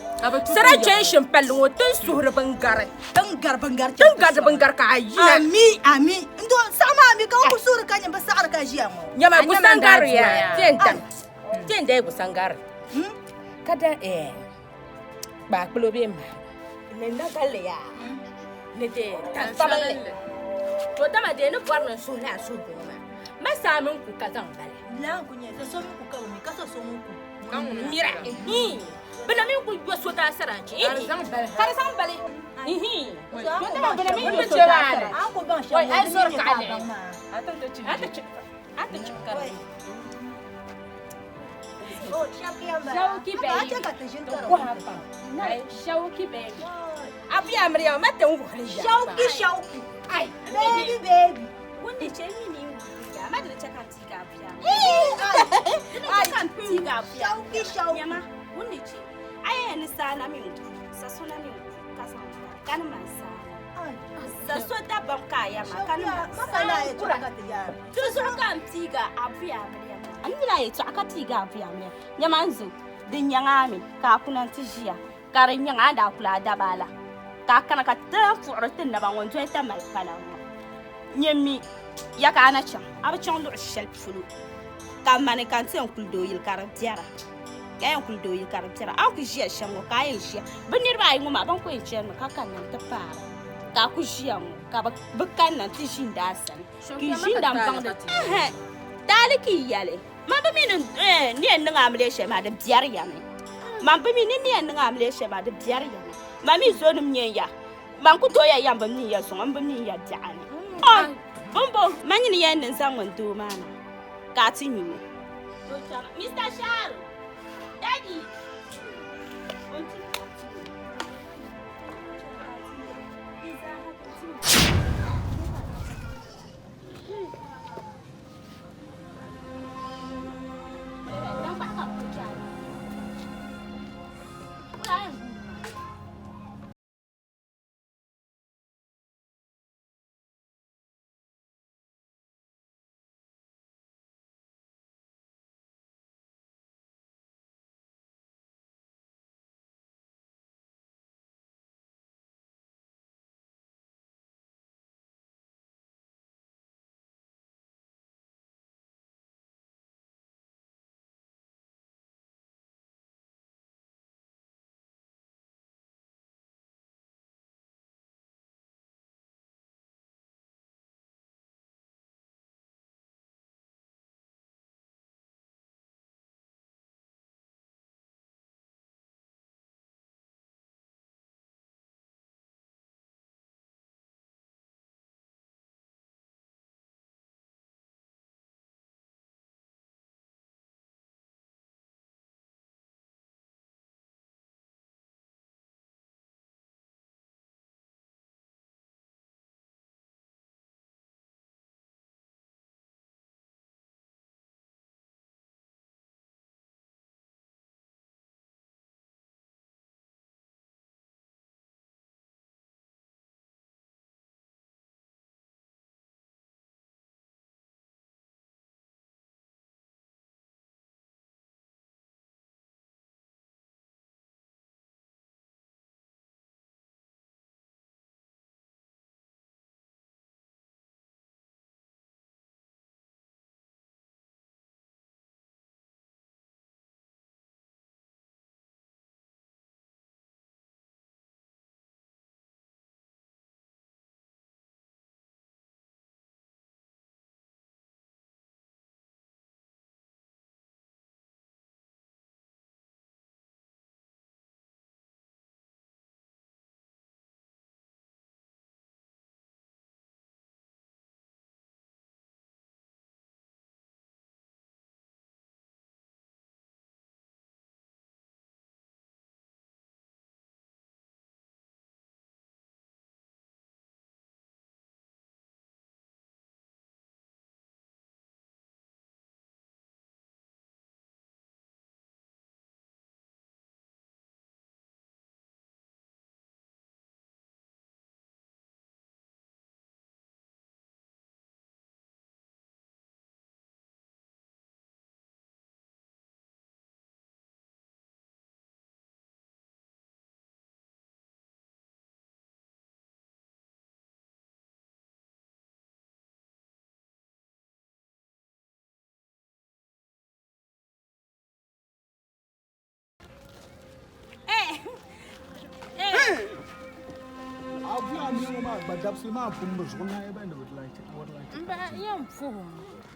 Sara junction palli ŋɔ tin suhuri bin gari. Tin gari bin gari. Tin gari bin gari ka a yina. Ami ami. Ndo saɣa maa mi ka o ku suhuri ka nyɛ bi saɣari ka ʒiya ŋɔ. Nyama gusangari ya. Tiɛn tam. Tiɛn dee gusangari. Ka da kpaakpulo bee ma. Ni nagalli ya. Ni dee tan sabinli. To dama dee ni bɔri ni n suhi ni a suhi ŋɔ maa. Ma saa mini ku ka zaŋ bali. Lan ku nyɛ so mi ku ka bi mi ka so so ŋun ku. Mira, bina min ku yo so daa sara n-chɛ. Ka di zaŋ bali. To dama bina min yo so daa sara. Oi, ai zɔri ka a lihi. A ti chɛ a ti chɛ ka di. Shawki baby. Kɔha pam. Shawki baby. Abuya Maryam, ma ti n wuhiri ya. Shawki shawki. Ai. Baby baby. Wanda ce mini ya ma da chaka tiga abuya. Dina chaka tiga abuya. Shawki shawki. Nyama wanda ce ai ni sana min sa suna min ka san kan man sana. Sa so dabam kaya ma kan man Makala ya tura ka ti yara. Tu zuɣu ka n piiga abuya Maryam. An yina yɛltɔɣa ka piiga abuya Maryam. Nyama n zo di nyaŋa mi ka a kuna n-ti ʒiya ka di nyaŋa a daa kuli a daba la ka a kana ka ti lan puɣiri ti naba ŋɔ n-doli ta mali pala ŋɔ. Nyɛ mi ya ka a na chaŋ a bi chaŋ luɣ shɛli polo ka mani ka n ti yɛn kuli doo yili ka di biɛra ka yɛn kuli doo yili ka di biɛra a ni kuli ʒiya shɛm ŋɔ ka a yɛn ʒiya bɛ niriba ayi ŋɔ maa ban ku yɛn chanimi ka kanna nti paai ba ka a kuli ʒiya ŋɔ ka bɛ kanna nti ʒiindi a sani ka yi ʒiinda m-baŋdi ɛhɛn taali ka yi yɛli man bi mi ni ni yɛn niŋ amiliya shɛli maa di biɛri ya mi man bi mi ni ni yɛn niŋ amiliya shɛli maa di biɛri ya mi man mi zonim nyɛ ya man ku tooi ya yɛm bi mi ya zuŋɔ n bi mi ya biɛɣu ni oi bimbo man nyini yɛn ni zaŋ n doo maa na ka a ti nyu o Mr. Sharu Daddy.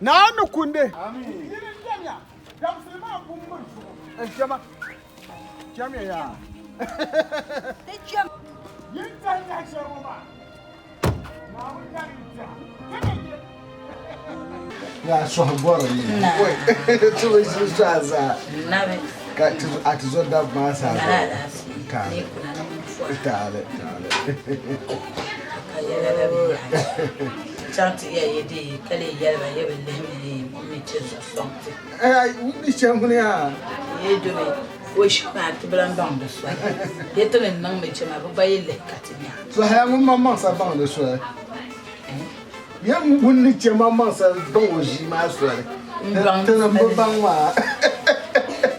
Naa ni kundi. Chɛmiya yaa. Yaa sɔhi bɔri ni. Ti bi ʒi sɔhi zaa. Ka a ti zo dab maa saa. Taali. Taali. Taali. Ka yɛla la bi yaɣi. Chaŋ ti ya ye dee ka lee yɛli ba ye bi lihimi ni ŋun mi che zuɣu sɔŋ ti. Ai, ŋun mi che ŋuni yaa. Ye domi o ʒi maa ti bi lan baŋ di soli. Ye ti ni niŋ mi che maa bɛ gba yi lihi ka ti nya. Sɔhaya ŋun maŋmaŋ sa baŋ di soli. Ye ŋun ni che maŋmaŋ sa baŋ o ʒii maa soli. Ti ni bi baŋ maa.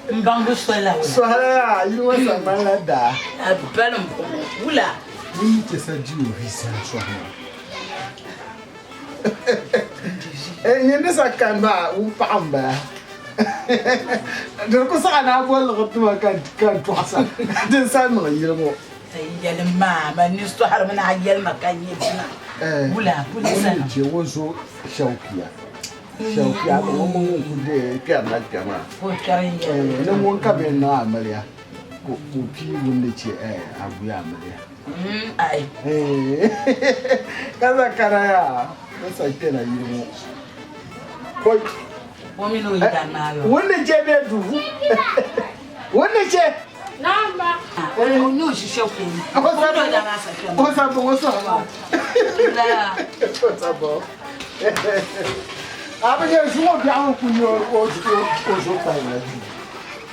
M baŋ di soli la wula? Sɔhaya yaa, yili ŋɔ sa ŋmanila daa. A bali m-bɔŋɔ, wula? Ŋun ni che sa di o vi sa sɔhi maa. Nyini ni sa kani maa ŋun paɣa m-bala. Di ku saɣi ni a boligi ti ma ka n tɔɣisa din sa niŋ yili ŋɔ. A yi yɛli ma, man ni sɔhirimi ni a yɛli ma ka n nyɛ bia. Wula, wula sa niŋ? Ŋun ni che o zo Shɛukiya. Shɛukiya ka ŋun ŋun ku deei kpɛrila kpɛ maa. Ka o kpɛri n-yɛli. Ni ŋun ka bɛ niŋ amiliya ka o pii ŋun ni che Aguya amiliya. Ai. Ka sa kana yaa, ka sa kpɛna yili ŋɔ. Koi. O mini o yidana maa yɔ. Ŋun ni che bɛ duu. Ŋun ni che. Naam ba. O ni o ʒi shɛli puuni. O mini o yidana maa sa kpɛma. O sa bɔŋɔ sɔŋ maa. La. O sa bɔŋɔ. A bi nyɛ zuŋɔ biɛɣu n ku nyɛ o zo kpalila duu.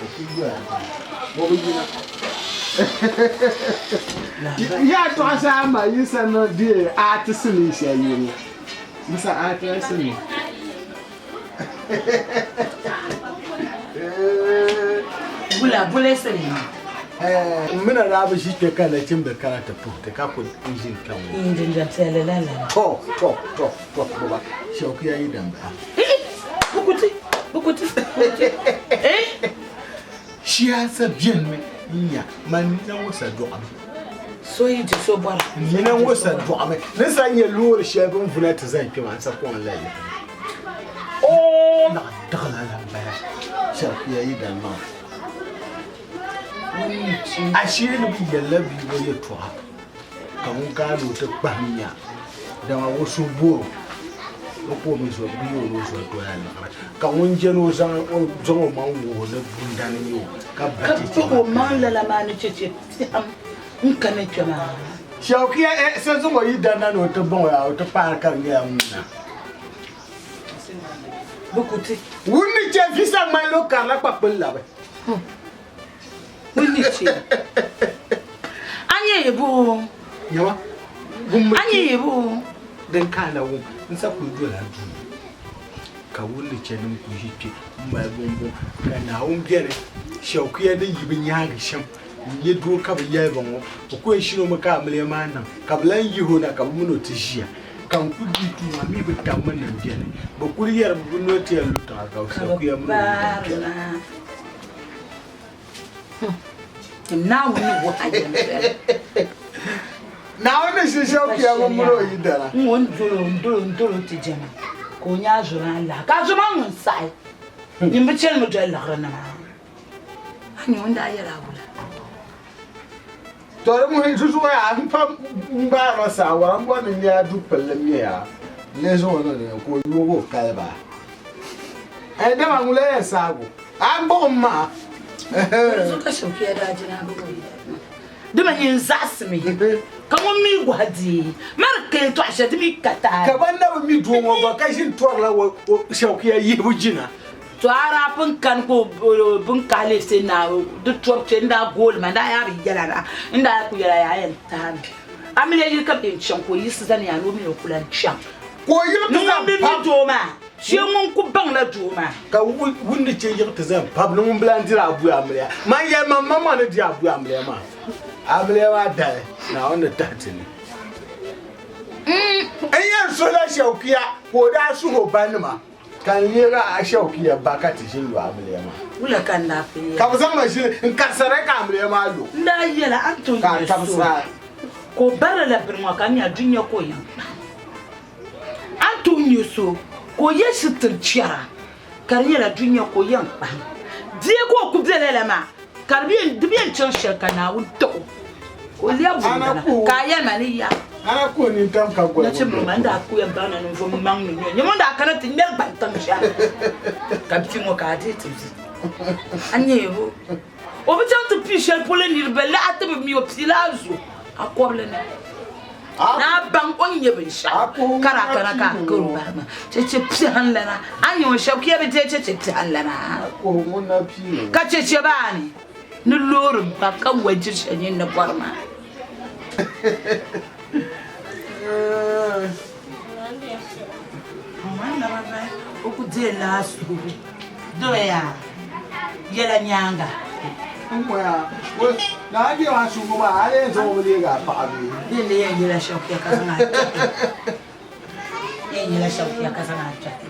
O ku yoya duu. O bi yina. Yaa tɔɣisi a ma yi sa niŋ di a ti silimiin shɛli yili ŋɔ. Musa a ti silimiin. Wula bole silimiin. N mina daa bi ʒi kpe ka nachimbi kana ti puhi ti ka ku n ʒi n kpɛ ŋɔ. N jinjam piɛlli la la. To to to to baba shɛwukiya yi dambala. Bukuti bukuti bukuti eh. Siyaasa benimi n-nya man nina ŋɔ sa dɔɣimi. So yi di so bɔra. N nina ŋɔ sa dɔɣimi. Ni sa nyɛ loori shɛli bɛ ni vuna ti zaŋ kpe maa n sa kɔŋ la yi. Oo! Naɣ diɣila la m-bala Shɛrikuya yi dali maa. Ashee ni bɛ yɛlila bia ŋɔ yɛltɔɣa ka ŋun kana ni o ti kpahim nya dama o suhu boor o. O ka o mi zo bɛ yi o ni o zo doya liɣiri ka ŋun je ni o zaŋ o maŋ wuhi ni bundani n-nyɛ o ka ba Ka cheche kpuɣi o maa. maŋ lala maa ni cheche piɛm n-kani kpe maa. Shɛukiya eh so zaŋ o yi danna ni o ti baŋ o yaa o ti paari ka di nyɛla ŋuna. Bɛ ku ti. Ŋun ni che vi sa ŋmanila o karila kpakpuli labi. Ŋun ni che. A nyɛ bo? Nyama, wummi A nyɛ bo? Din ka a na wum, n sa kuli dola duu ka wulli chɛ nim ku ʒi kpe m-mali buŋbuŋ ka Naawuni beni Shɛukiya ni yi bɛ nyaagi shɛm n-nyɛ doo ka bɛ yɛli ba ŋɔ, o ku yɛn shini o mi ka amiliya maa niŋ ka bɛ lan yihi o na ka bɛ mini o ti ʒiya ka n ku di duu maa mi bɛ tab mi nim beni bɛ kuli yɛri bɛ noli ti yɛn lu tiŋa ka Shɛukiya mini o yidana kpɛra. Naawuni ni wuhi a yɛm shɛli. Naawuni ni shiri shɛli kuya ŋun mini o yidana. N ŋun dol o, n dol o, n dol o ti jɛma, ka o nya a zo maa lahi. Ka a zo maa ŋun saɣi, nyin bi chanimi doli liɣiri ni maa. A nya o ni daa yɛl a wula? To di ŋuni zuzuɣu yaa n pa n gbaarila saawara n bɔri ni n nya du pilli m ya n-lee zaŋ o niŋ dini ka o yoog o kali ba. Ɛɛn dama ŋun lee yɛn saagu a n buɣim ma. Dinzuɣu ka Shɛukiya daa jina a bɔbi o yidana maa. Dama nyin zaɣisimi ka ŋun mi gɔhi deei ma di ka yɛtɔɣ shɛli di mi ka taali. Ka ban na bi mi doo ŋɔ gba ka ʒini tɔrila Shɛukiya yihibu jina. To a daa pun kani ka o bini kahi leei naa di tɔbu kpe n-daa gooli ma n-daa yaa bi yɛla na n-daa ku yɛla yaa yɛn tahi mi. A mi lee yili ka bɛ yɛn chaŋ ka o yiɣisi zani yaa ni o mini o ku lan chaŋ. Ka o yiɣi ti Ni ŋun zani bi mi pam. doo maa, shee ŋun ku baŋla doo maa. Ka wun ni chɛ yiɣi ti zani pam ni ŋun bi lan diri abuya amiliya. Man yɛli man maŋmaŋ ni di abuya amiliya maa. Amiliya maa dali, Naawuni ni tahi ti ni. N yɛn suhila Shɛukiya ka o daa suhi o banima. Ka n leeg a Shɛukiya ba ka ti ʒini lu amiliya maa. Wula ka n daa pun yɛli? Ka bɛ zaŋ ma ʒili n-karisara ka amiliya maa lu. N daa yɛla, a ni tooi Ka a nyɛ tabisi so. a. Ka o bari lala bini ŋɔ ka nya dunia ka o yɛn kpa. A ni tooi nya so ka o ye sitiri chɛra ka di nyɛla dunia ka o yɛn kpahim. Bia ka o ku be lala maa ka di bi yɛn chaŋ shɛli ka Naawuni ti o ka o lɛbi bundana ka a yɛli ma ni ya nachimbil maa n daa ku yɛn baŋ na ninvuɣ maŋ ni nyɛ o nyɛ ŋun daa kana ti ŋmɛri gbantiŋ shɛli ka bia ŋɔ ka a deei ti vi a nyɛ o O bi chaŋ ti pii shɛli polo niriba lahi ti bi mi o piila a zo a kɔbili ni ni a baŋ o ni nyɛ binshɛɣu ka daa kana ka a kari o bahi maa. Cheche piɛhinlana, a ni nya o shɛba ka ya bi deei cheche piɛhinlana ka cheche maa ni ni loori ba ka wajiri shɛli nyin ni bɔri maa. O ku deei laa suhigu doya yɛla nyaaŋa. Bɛ ni yɛn yɛla shɛli ka zaŋ a kpɛhi. Yɛn yɛla shɛli ka zaŋ a kpɛhi.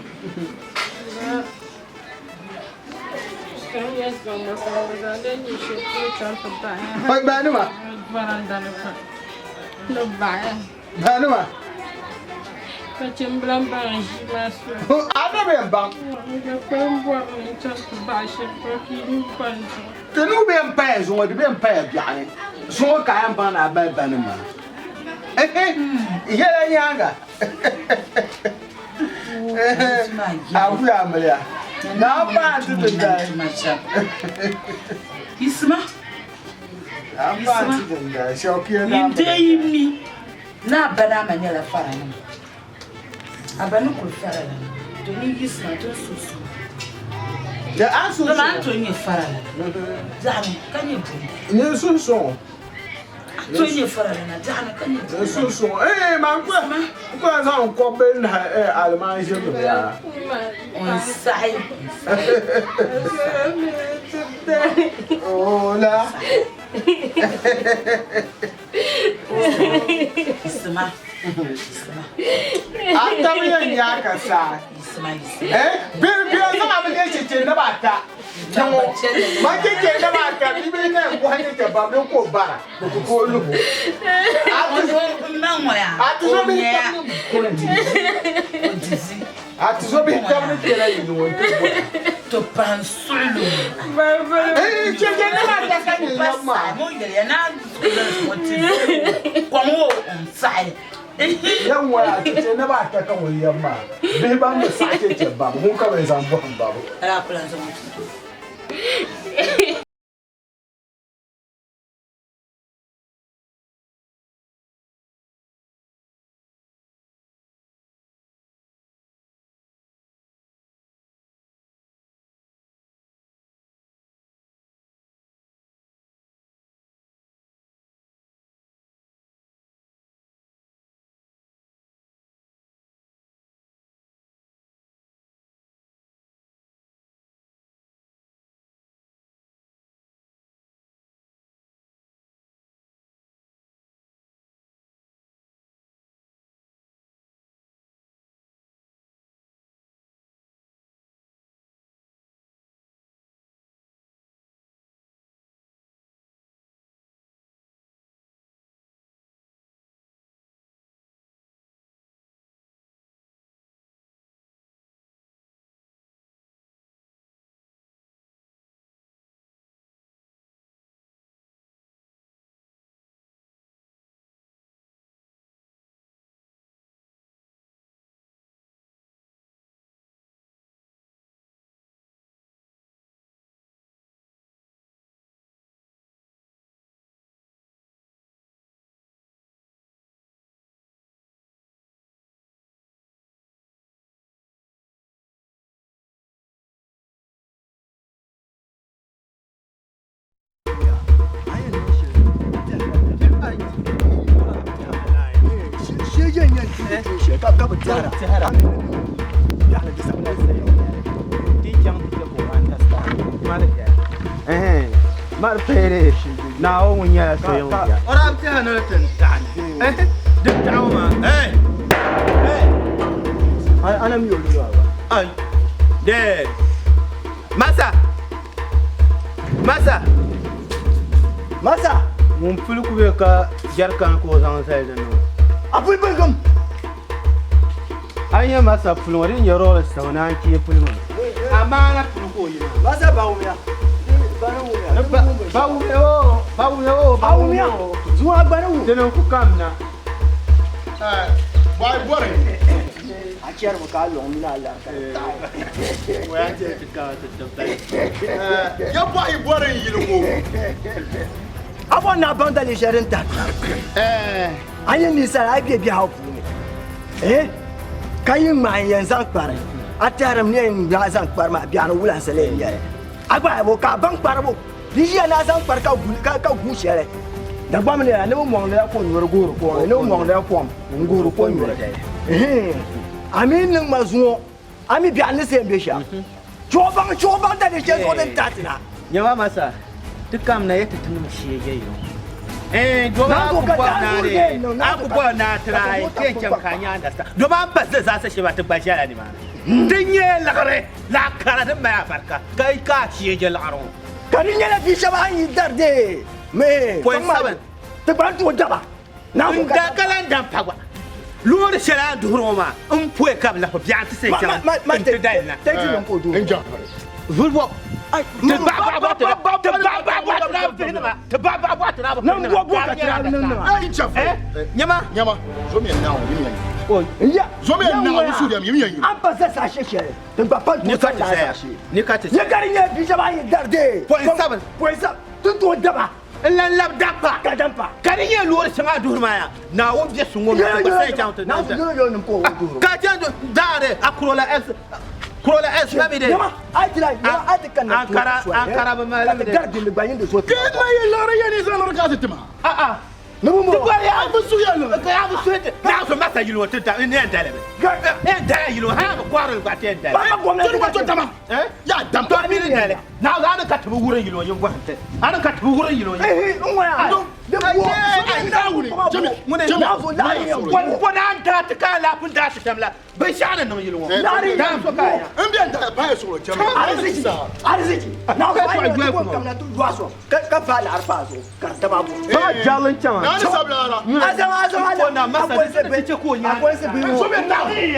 Baanima. A na bɛ baŋ. Ti nuu bɛ n paya zuŋɔ di bɛ n paya biɛɣuni zuŋɔ ka a yɛn baŋ ni a bali banim maa. Yɛla nyaaŋa. Akuya amiliya. Naa paa ti ti dali. Isima. Yin deei yi mi ni a ba ni a ma nyɛla faranima, a ba ni kuli farala, to nyin yiɣisima ti ni suhi suhu. Dama a ni tooi nyɛ faralana biɛɣuni ka nyɛ bundana. A ni tooi nyɛ faralana biɛɣuni ka nyɛ bundana. N saɣi, n saɣi, n saɣi. Yisima, yisima. A tabi yɛn nya ka saa. Yisima, yisima. Eh, bɛ bɛ zaŋ a bi cheche naba ata. Kpɛŋɔ, ma cheche naba ata bi bi na bɔhi cheche ba bi ko bara bi ku tooi lubu. A ti zo a ti zo bihi tabi ni a ti zo bihi tabi ni kpɛla yi ni ŋɔ n ti bɔhi. To pahi n suɣili Cheche naba ata ka nyɛ yam maa. Kom o n saɣi. Yam ŋɔ yaa cheche naba ata ka ŋun yam maa. Bihi ban bi saɣi cheche babu ŋun ka bɛ zaŋ bɔhim babu. Mari feere Naawuni ŋun nyɛla so yiŋ bia. O daa bi tɛha ni di ti n taɣi ni di taɣi o maa. A na mi o yuli maa gba. Ai, dee. Masa! Masa! Masa! Ŋun puli ku be ka jɛrikan ka o zaŋ zali di ni ŋɔ. A puli puli kam. A yi nya Masa puli ŋɔ, di ni nyɛ roɣili saŋ ni a ni kpee puli maa. Amaana puli ka o yi maa. Masa ba wumiya. Ba wumiya oo, ba wumiya oo, ba wumiya oo. Zuŋɔ a gba ni wum. Dini n-ku kamina. Bɔhi bɔri. A chɛrimi ka a lɔŋ mini a lari ka di taɣi. Ya bɔhi bɔri n-yili ŋɔ. A bɔri ni a baŋ daliri shɛli din tahi a ni ninsal a yi be biɛhigu puuni ka yi ŋmaai n-yɛn zaŋ kpari a tɛhirimi ni yɛn ŋmaai zaŋ kpari maa biɛɣuni wula n-sa lee nyɛli a gba bo ka a baŋ kparibu di ʒiya ni a zaŋ kpari ka gu shɛli Dagbamb ni ni bi mɔŋdila ko nyuri guhiri kom ni bi mɔŋdila kom n-guhiri ko nyuri a mi niŋ ma zuŋɔ a mi biɛɣu ni seen be shɛm chuɣu baŋ chuɣu baŋ daliri shɛli zuɣu din tahi ti na. Nyama masa ti kam na ya ti tinim shee je yo. Eh do ma ku bɔ naa de a ku bɔ naa tiraai ti yɛn chɛmi ka a nya understand do ma pa zile zaasa shee maa ti gba ʒɛla nimaani ti nyɛ liɣiri laɣ kara din mali abarika ka yi ka a shee je liɣiri ŋɔ. Ka di nyɛla bia shɛba a ni yi dari dee mee Point seven. ti gba n tooi daba. N da ka lan dam pa gba. Loori shɛli a ni duhiri ŋɔ maa n poya ka bi lahi biɛɣu nti sayi chaŋ nti dali na. Vuli bɔ. Ti baɣa baɣa bɔɣa ti ti baɣa baɣa bɔɣa ti daa bi vihi nima. Ti baɣa baɣa bɔɣa ti daa bi vihi nima. Nyama. Nyama. Zomiya Naawuni yim ya. Zomiya Naawuni suhuriya yim ya. An pa za saha shɛli ti gba pa Ni ka ti saya. Ni ka ti saya. Ni ka di nyɛ bia shɛba a ni dari dee. 0.7. 0.7 ti tooi daba. N lan lab dabba, Ka dampa. ka di nyɛ loori shɛŋa a duhiri maa ya, Naawuni bɛ suŋ ŋɔ mi ti gba sayi chaŋ ti Naawuni yɔlo yɔlo nim ka o duhiri. Ka chɛ daari a Corolla S, Corolla S la mi de. Nyama, a yi ti la, nyama a yi ti kanna Ankara, Ankara bi mali ka mi ti de. gari dindi gba yin di so ti. Ke ma ye liɣiri ye ni zaŋ liɣiri ka ti ti ma. Ah ah. Ni bi Ti mo. bɔri ya. A bi suhi ya liɣiri. Ka ya bi suhi ti. Naawuni masa yili ŋɔ ti da, n yɛn dali mi. N yɛn dali yili ŋɔ, hali bi kɔhiri li gba ti yɛn dali. Ba ma gomnati Ti gba to dama. Eh? Ya dam. To mi ni dali. Naawuni a ni ka ti bi wurim yili ŋɔ yin bɔhim ti. A ni ka ti bi wurim yili ŋɔ yin. Ehe, n ŋɔya. Di bo. Naawuni, jami, jami. Naawuni laɣiri yɛn bo. Bɔ naan daa ti ka alaafin daa ti shɛm la, binshɛɣu ni niŋ yili ŋɔ. Laɣiri Daa so ka a nya. N bɛn daa paai suɣulo chɛma. Ariziki, ariziki. Naawuni a yi ti bo kamina ti lɔhi so ka ka va laɣiri paa zuɣu ka di daba bo. Ba jali n chɛma. Naawuni sabila la. Azama, azama, Ko na masa akonse di ti chɛ ka o nya. Akonse bi ŋɔ. Zomiya Naawuni.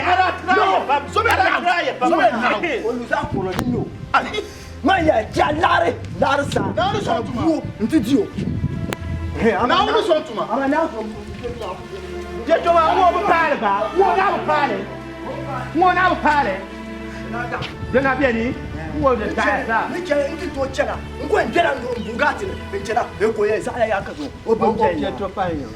Zomiya Naawuni. Zomiya Naawuni. O lu zaɣ kurili din nyɛ o. Man ya ja laɣiri laɣiri saa. Naawuni sɔŋ tuma. Bo n ti di o. Naawuni sɔŋ tuma. Ama Naawuni Je to maa ŋɔ bi paali ba. Ŋɔ na bi paali. Ŋɔ na bi paali. Di na beni. Ŋɔ di taaya zaa. Ni chɛli n ti tooi chɛna n ko n bɛla n Bugatti ni n chɛna e ko yɛ zaɣila yaa ka zo o bin bɛni O to pahi nyɛ.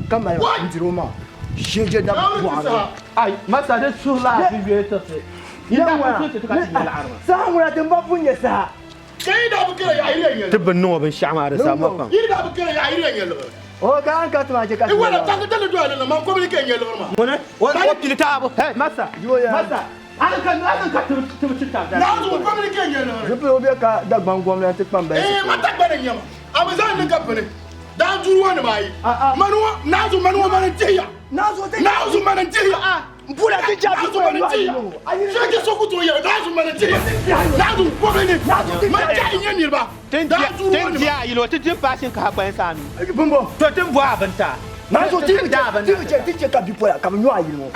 Ka mali n diri o maa shɛjɛ da bɔɣa ni. Ai masa di suhu la bi yuli tiriti. Yi daa ku suhi ti ti ka ti nyɛ laɣiri maa. Saha ŋuna ti ba pun nyɛ saha. Ka yi daa bi kara yaɣa yili nyɛ Ti bi niŋ o binshɛɣu maa di sa ma pam. Yi daa bi kara yaɣa yili nyɛ liɣiri. O ka an ka ti maa chɛ ka ti I wala nyɛ tanki tali doya ni man kobili ka nyɛ liɣiri maa. Ŋuni o pili taabu. Hey masa. Masa. A ni ka a ni ka ti bi ti tab da. Naawuni kobili ka nyɛ liɣiri. Zipili o bɛ ka Dagbaŋ gomnanti kpambali Eh ma tagbani nyɛma. A bi zaŋ ni ka pini. Daa duri wa nima ayi. Mani ŋɔ naazu mani ŋɔ mani n-tihiya. Naazu mani n-tihiya. Bula ti jaabi Naazu mani n-tihiya. Shɛki so ku tooi yɛli naazu mani n-tihiya. Naazu kobili ni. Man jahi nyɛ niriba. Daa duri wa Tin nima. di a yili o ti di paasi n-kahi kpayin saa mi. Bimbo. To tin bo a bintaa. Naazu ti Tin daa bin ti chɛ ti chɛ ka bipola ka bi nyo a yili ŋɔ.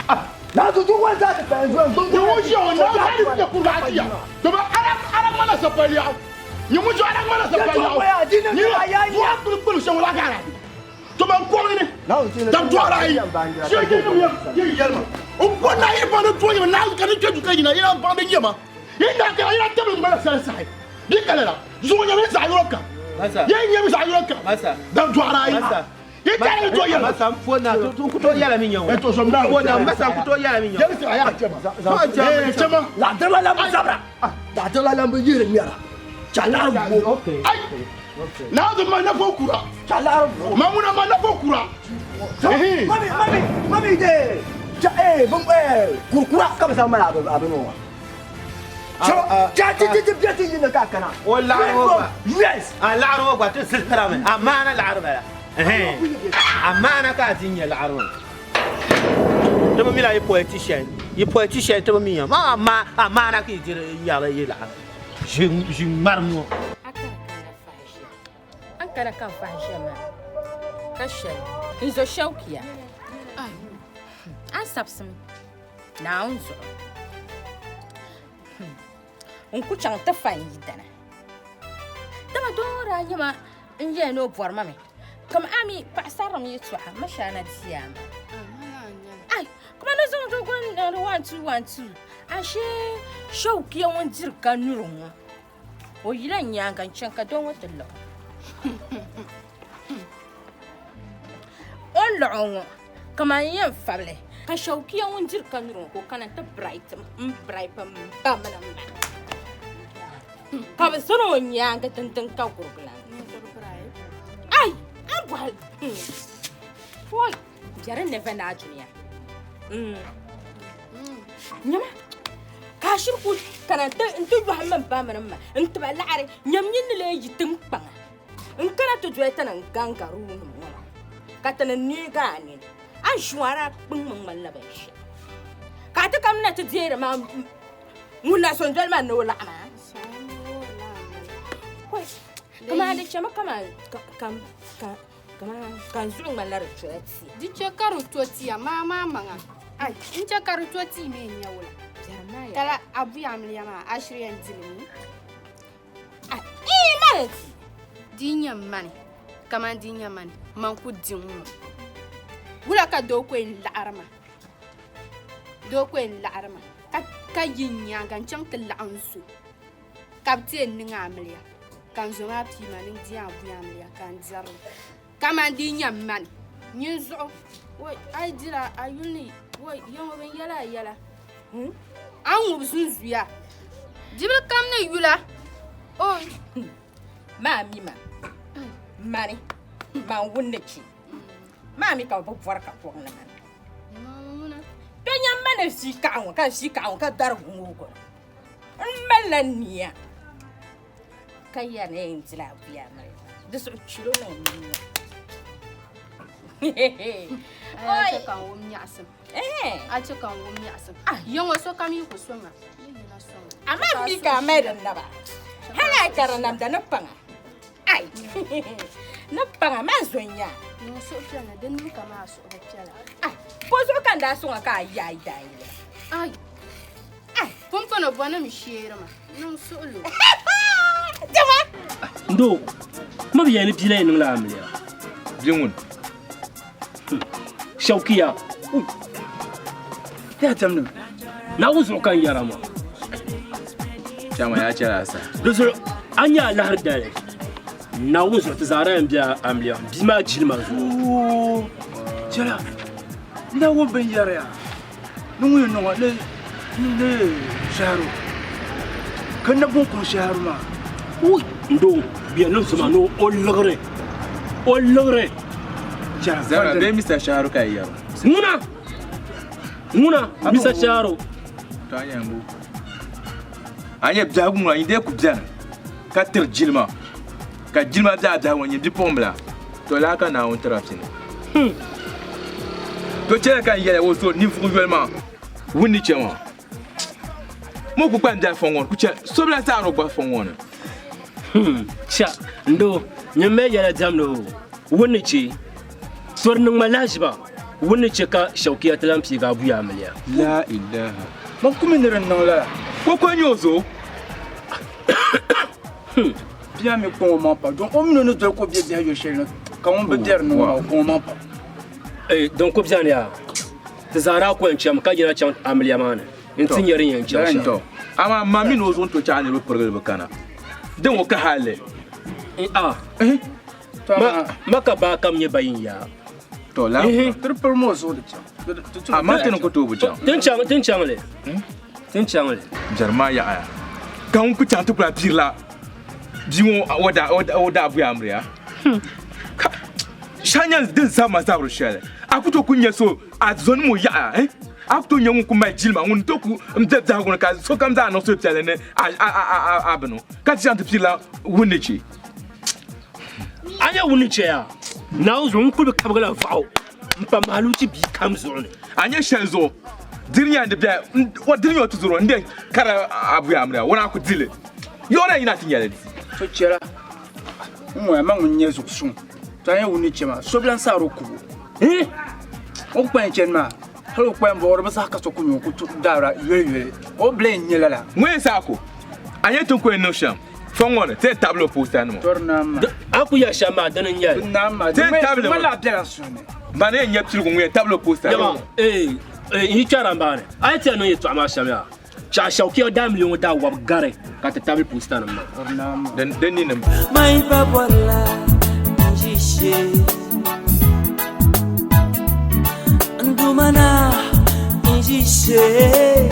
Naazu ti wali zaa ti kpayin zuɣu n Ni ŋun ʒiya ŋɔ naazu a ni kpɛ kurigu a tiya. Domi ala ŋmana sapaliyaɣu. Ni ŋun ʒiya ala ŋmana sapaliyaɣu. Ni buɣa kpuli kpuli shɛŋa la ka a di. To man kɔŋ ni dab dɔɣira ayi shɛli nim yɛm yin yɛli ma n ko na yi ba ni to yɛma na ka ni kpɛ du ka yina yina baŋ di nyɛma yi na ka yina tabili ŋmana sali sahi di ka lala zuɣu nyɛmi zaɣ yɔrɔ kam yin nyɛmi zaɣ yɔrɔ kam dab dɔɣira ayi yi ka ni to yɛli Masa n po na to ku to yɛla mi nyɛ ma to som na po na masa ku to yɛla mi nyɛ yɛli sira yaa chɛma ee chɛma Laɣidiriba lambi zabira laɣidiriba lambi yihiri ŋmɛra cha laɣiri bo ayi Naawuni ma nafo kura. Cha laɣiri bo Ma ŋuna ma nafo kura. Mami mami mami de cha eh bim eh kurukura ka bi zaŋ mali a bini ŋɔ cha ti ti ti bɛ ti yini ka kana. O laɣiri ŋɔ gba. Yes. A laɣiri ŋɔ gba ti zilifirami amaana laɣiri bala. Amaana ka a di nyɛ laɣiri maa. Ti bi mila yi politician yi politician ti bi mi ya ma amaana ka yi diri yaɣiri yi laɣiri ʒi ŋmarim ŋɔ. A kana ka n na fahi ʒiya. A ni kana ka n fahi ʒiya maa. Ka shɛli n zo shɛukiya a ni sabisimi Naawuni zuɣu n ku chaŋ ti fa n yidana dama doo ŋɔ daa nyɛ ma n yɛli ni o bɔri ma mi kam a mi paɣasarilim yɛtɔɣa ma shɛli na diya ma ai kuma ni zaŋ dogo niŋdi 1 2 1 2 ashe shɛukiya ŋun diri ka nyuri ŋɔ O yila n nyaaŋa n-chaŋ ka doo ŋɔ ti luɣi. O ni luɣi o ŋɔ, kaman n yɛn fabili ka Shawukiya ŋun diri ka nyuri ŋɔ ka o kana nti birayiti m biraipi m ba mini m ma. Ka bɛ zani o nyaaŋa dindin ka gurigi lan. Ai! A ni bɔhi Pɔi biɛri never naai dunia. Nyama ka a shiri ku kana n-ti yɔhim mini ba mini m ma n-ti ba laɣiri nyam nyin ni lee yi tiŋkpaŋa n-kana ti doli ti ni gaŋgaruunima ŋɔ maa ka ti ni neegi a nini. A ni ʒi ŋɔ a daa kpiŋmi ŋmanila binshɛɣu ka a ti kamina ti deeri ma ŋun na so n-doli ma ni o laɣim a. Kaman di chɛmi kaman Ka n zuɣu ŋmanila di tola tia. Di chɛ ka di to tia maa maa maŋa. Ai, n chɛ ka di to tia mi n-nyɛ wula. Tala a buya amiliya maa, a shiri yɛn di li mi? Ai, ii mani di. Di yi nyɛ mani, kaman di yi nyɛ mani, man ku di ŋ-ŋɔ. Wula ka doo ku yɛn laɣiri ma? Doo ku yɛn laɣiri ma ka yi n nyaaŋa n-chaŋ ti laɣim zo. Ka bɛ ti yɛn niŋ amiliya, ka n zo maa pii ma ni n di abuya amiliya ka n diri li. Kaman di yi nya mani nyin zuɣu, woi, a yi dira a yuli ni, woi, ya ŋɔ bɛn yɛl a yɛla, a ni ŋubi zunzuya. Dibili kam ni yula, oi. Maa mi ma, mani, man wun ni chi. Maa mi ka bɛ bi bɔri ka kɔŋ ni mani. To nyam ma ni ʒii kaɣa ŋɔ, ka ʒii kaɣa ŋɔ ka darigi ŋooi gɔli. N malila nia ka yɛri ni n dila abuya miri di zuɣu chiro niŋ nia. A chɛ ka n wum nyaɣisim. A chɛ ka n wum nyaɣisim. Ya ŋɔ sokam yi ku soŋa, yi yina soŋa. Amaa mi ka a mali di naba. Hali a yi ka di namda ni paŋa. Ai! Ni paŋa man zo n-nya. Niŋ suhupiɛlli, di niŋ kaman a suhu bi piɛla. Ai! Bɔzuɣu ka n daa sɔŋ a ka a yaai daayila? Ai! Ai! Pumpɔŋɔ bɔnim sheeri ma, niŋ suɣilo. Dama! N doo, ma bi yɛli ni bia la yi niŋla amiliya. Bia ŋuni? Shawkiya. Ui! Yaa diɛmdi mi. Naawuni zuɣu ka n yɛra maa. Chama yaa chɛla a saha. Di zuɣu a nya a lahiri dali. Naawuni zuɣu ti zaa daa yɛn be a amiliya bia maa jilima zuɣu. Chɛla, n daa wum bɛ ni yɛri ya ni ŋun yɛn niŋ ni ni shɛhiru ka nabuŋ kuŋ shɛhiru maa. Ui! N doo, bɛ yɛn niŋ so maa ni o liɣiri, o liɣiri. Zara, bee Mr. Shɛhiru ka yi yɛri o? Ŋuna! Ŋuna, Mr. Shɛhiru. To a nyɛ m-bo. A nyɛ biɛhigu ŋuna, yi dee ku beni ka tiri jilima, ka jilima be a biɛhigu ni, nyin bipuɣimbila, to laa ka Naawuni tiri a pini. To chɛli ka n yɛli o so ninvuɣ yoli maa wun ni chɛ maa. Mo ku kpalim be a fɔŋ ŋɔ ni, ku chɛ so bi lahi saɣiri o gba fɔŋ ŋɔ ni. Cha, n doo, nyin mali yɛla diɛmdi o wun ni chɛ. So di niŋ ma lahiʒiba wun ni chɛ ka Shawkiya ti lan piigi a buya amiliya. La ilaha. Man ku mi ni di niŋ lala. O ko n-nyɛ o zo. Bia mi kpaŋ o maŋ pa, don o min o ni doli ka o be biɛhi yo shɛli ni ka ŋun bi bɛri ni ŋɔ maa, o kpaŋ o maŋ pa. Ee, din ku beni yaa, ti zaa daa kɔŋ chami ka yina chaŋ amiliya maa ni nti nya din yɛn chaŋ shɛm. Tɔ, amaa ma min o zuɣu n-to chaɣ niriba pirigili bi kana. Din ŋɔ ka hali. A, ma ka baa kam nyɛ ba yin yaa. Tɔ, laa. Ti di piri ma o zuɣu di chaŋ. Amaa ti ni ku tooi bi chaŋ. Tin chaŋ, tin chaŋ li. Tin chaŋ li. Biɛri maa yaɣaya ka ŋun ku chaŋ ti kula pirila bia ŋɔ o daa buya amiliya. Ka shɛli nyɛla din zabi ma zabiri shɛli a ku tooi ku nya so a zonim o yaɣaya a ku tooi nya ŋun ku mali jilima ŋun tooi ku m be biɛhigu ni ka sokam zaa niŋ suhupiɛlli ni a bini ka ti chaŋ ti pirila wunni chɛ. A nya wunni chɛ yaa? Naawuni zuɣu n kuli bi kabigila vaɣu m-pa mahaluchi bia kam zuɣu ni. A nya shɛli zuɣu diri nya n di bɛ o diri nya o tuzuri o n-di kara a buya amiliya o naa ku di li yɔɣu na yina ti nyɛli di. So chɛla n ŋɔya ma ŋun nyɛ zuɣusuŋ. To a nyɛ ŋun ni chɛ maa, so bi lan saɣiri o kubu. O ni kpalim chani maa, hal o kpalim buɣiri bi saha ka so ku nya o ku daara yoliyoli. O bi lee nya lala. Ŋun yɛn saɣi ku a nya ti ni ku yɛn niŋ shɛm fɔŋ ŋɔ ni, ti yɛn tabili o poostanima. Tɔri naa maa. A ku yɛli shɛm maa, dini n-nyɛ li. Naa maa, Ti yɛn tabili di ŋmanila a bela n suhu ni. Mani yɛn nya piligu ŋun yɛn tabili o poostanima. Yɛma, ee, n yi kpɛra m baani, a yi ti yɛn niŋ yɛtɔɣa maa shɛm yaa? Chaɣ Shawkiya daa miliya ŋɔ daa wɔbi gari ka ti tabili postanim maa. Din ni nim. Mai pa bɔrila n ʒiishee n Duuma naa n ʒiishee.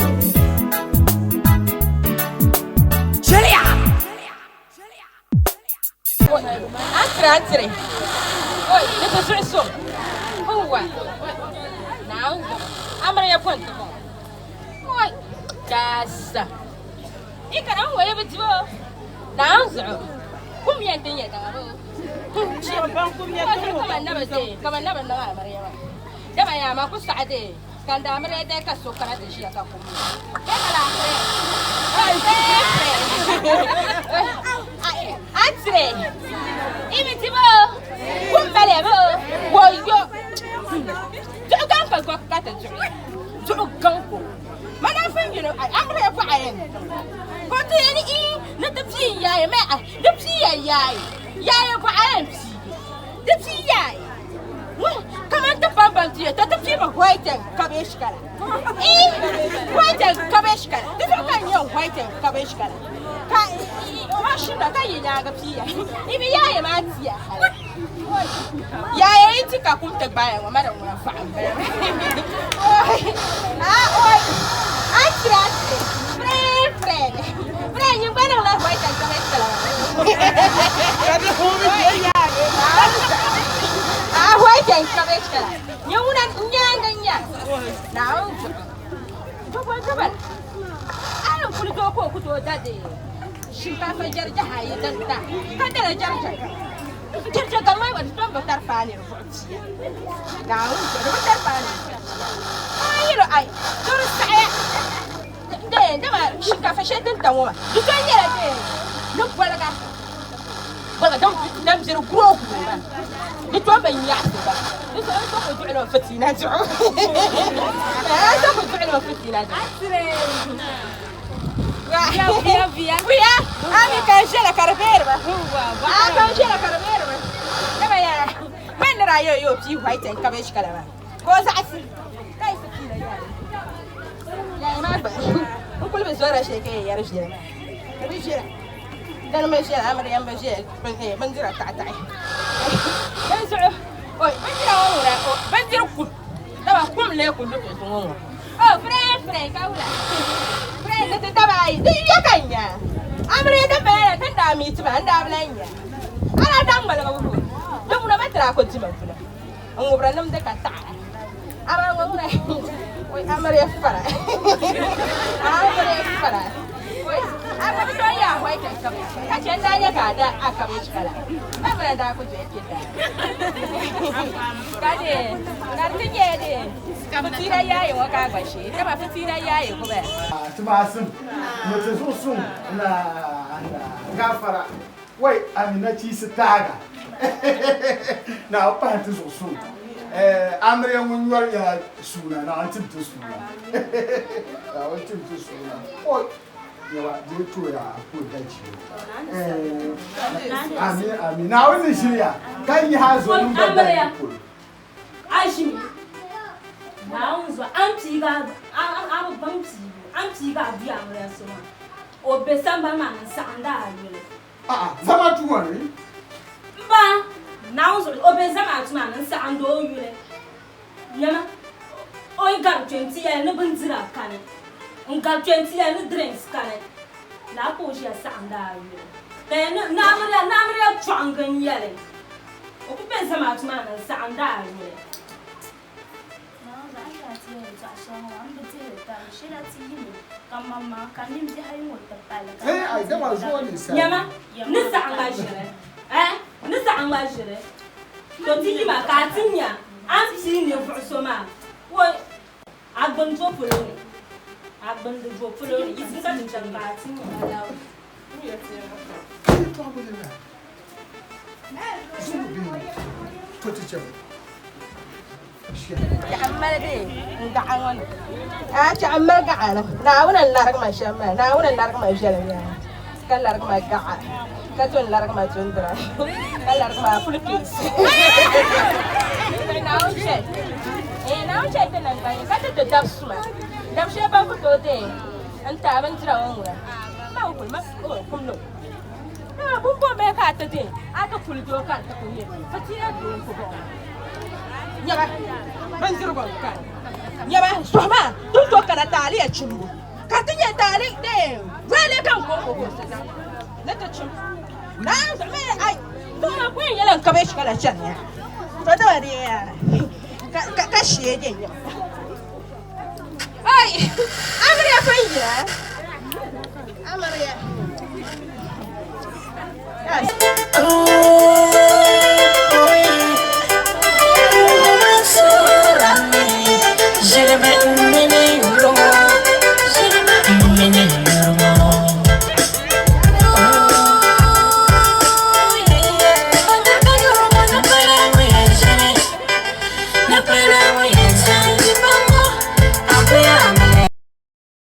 Chɛliya! Antire antire oi ni ti zuɣu so huwa naawuni zuɣu amiliya pɔn ti bɔŋɔ oi gaasa i kana n waya bi dibo naawuni zuɣu kum yɛn ti nyɛ daŋa bo kama nabi de kama nabi niŋ amiliya maa dama yaa maa ku saɣi de Ka n daa miri dee ka so kana ti ʒiya ka kum Antire, ibi ti bo, kum baliya bo, woyo. Duɣu gaŋ ka gɔk ka ti duɣi, duɣu gaŋ ko. Mana fin yino, amiriya bɔɣa yɛn ko ti yɛn i ni ti pii yaaya mɛ, di pii ya yaaya, yaaya bɔɣa yɛn piigi, di pii yaaya. Kaman ti bambam ti yɛtɔ ti piimi white and cabbage kala. Ii white and cabbage kala. Di zuɣu ka n nyɛ white and cabbage kala. Ka o shinda ka yi nyaaŋa piiya. I bi yaaya maa tiya hali. Yaaya yi ti ka kum ti gbaaya ŋɔ ma di ŋuna faɣa m bala. Ah oi. Antire antire. Friend friend. Friend nyin gba niŋla white and cabbage kala maa. Ka di huumi bɛ yaagi. Ah white and cabbage kala. Nyɛ ŋuna n-nyaanga nya. Naawuni zuɣu. Dobol dobol. A ni kuli doo ka o ku tooi da di shinkaafa jɛrijahi ayi din da ka dala jɛrija. Jɛrija gaŋ maa gba di tom bi tari paai ninvuɣ pia. Naawuni zuɣu di bi tari paai ninvuɣ pia. A yɛl o ai to di saɣiya dama shinkaafa shɛli din ta ŋɔ maa di tom nyɛla ni boliga. Bɔga din biri guro guro maa di tom bi nyaɣasi ba di zuɣu n so ku duɣili o fitiina duɣu n so ku duɣili o fitiina duɣu Buya ami ka n ʒɛla ka di beeri ba a ka n ʒɛla ka di beeri ba dama yaa man ni daa yɛli yo pii white and cabbage kala maa ka o zaɣasi ka yiɣisi piila yaali yaali maa gba n kuli bi zɔrila shɛli ka yɛn yɛri ʒiɛla maa di bi ʒiɛla Dini bi ʒiɛla amiliya bi ʒiɛla bindira taɣi taɣi dinzuɣu bindira ŋɔ ŋuna bindiri kum dama kum lee ku lu ti ŋɔ ŋɔ o firɛn firɛn ka wula firɛn ni ti daba ayi di ya ka n nya amiliya din bala la tin daa mi ti maa n daa bi lahi nya a daa daŋ ŋmaligi wuhi din ŋuna ba tira ku dima pula n ŋubiri nimdi ka taɣara amaa ŋɔ ŋuna amiliya fara amiliya fara Ka chɛ n-daa nya ka a da a cabbage kala. Ka bɛ daa ku doya kpe daa. Ka di ka di ti nyɛla di fitiina yaayi ŋɔ ka a gba shee dama fitiina yaayi ku bala. Timasim ni ti zuɣu suŋ na gafara wai Amina chiisi taaga na pahi ti zuɣu suŋ amiliya ŋun nyɔri nyɛla suuna na n tim ti suuna na n tim ti suuna oi yawa dee tooya a ku da chi ami ami Naawuni ni ʒiriya ka yihi a zonim gba dahi polo A ʒimi Naawuni zuɣu a ni piigi a a bi baŋ piibu a ni piigi a bia amiliya so maa o be sambani maa ni n-saɣindi a yuli. A'a, zamaatu ŋɔ ni. M ba, Naawuni zuɣu o be zamaatu maa ni n-saɣindi o yuli. Nyama, o yi gari kpe nti yɛli ni bindira kani, n-gari kpe nti yɛli ni drinks kani, lala ka o ʒiya saɣindi a yuli. Ka yɛli ni ni amiliya, ni amiliya chɔɣingi n-nyɛ li. O ku be zamaatu maa ni n-saɣindi a yuli. Nyama, ni saɣim a ʒiri, eh, ni saɣim a ʒiri. To ti yima ka a ti nya a ni pii ninvuɣ so maa, o a gbini do polo ni, a gbindi do polo ni, yisim ka ti chaŋ ka a ti nya. To ti chɛmi. Chɛɣu mali bɛ n gaɣa ŋɔ ni. A chɛɣu mali gaɣa ni. Naawuni n larigi ma shɛm maa. Naawuni n larigi ma viɛlim yaa. Ka larigi ma gaɣa. Ka ton larigi ma tundira. Ka larigi ma pulpit. Naawuni chɛ. Eh, Naawuni chɛ ti nangbani ka ti ti dab suma. Dab shɛli ban ku tooi deei n ti a bindira ŋɔ ŋuna. Ma n kuli ma o kum no. Ah, bumbɔŋ bee ka a ti deei a ti kuli doo ka ti ku nyɛ fitila doo n ku bɔŋɔ. Nyaba bindirigu n kani. Nyaba suhu maa din tooi kana taaliya chimbu ka ti nyɛ taali dee wɛli ka n ko ko ko zaŋ ni ti chim. Naa mi ai to ma ku yɛn yɛla n kabeeji ka la chani ya. To dama di ya ka ka ka shee je nyɛ. Ai amriya fa yira. Amriya. Yes.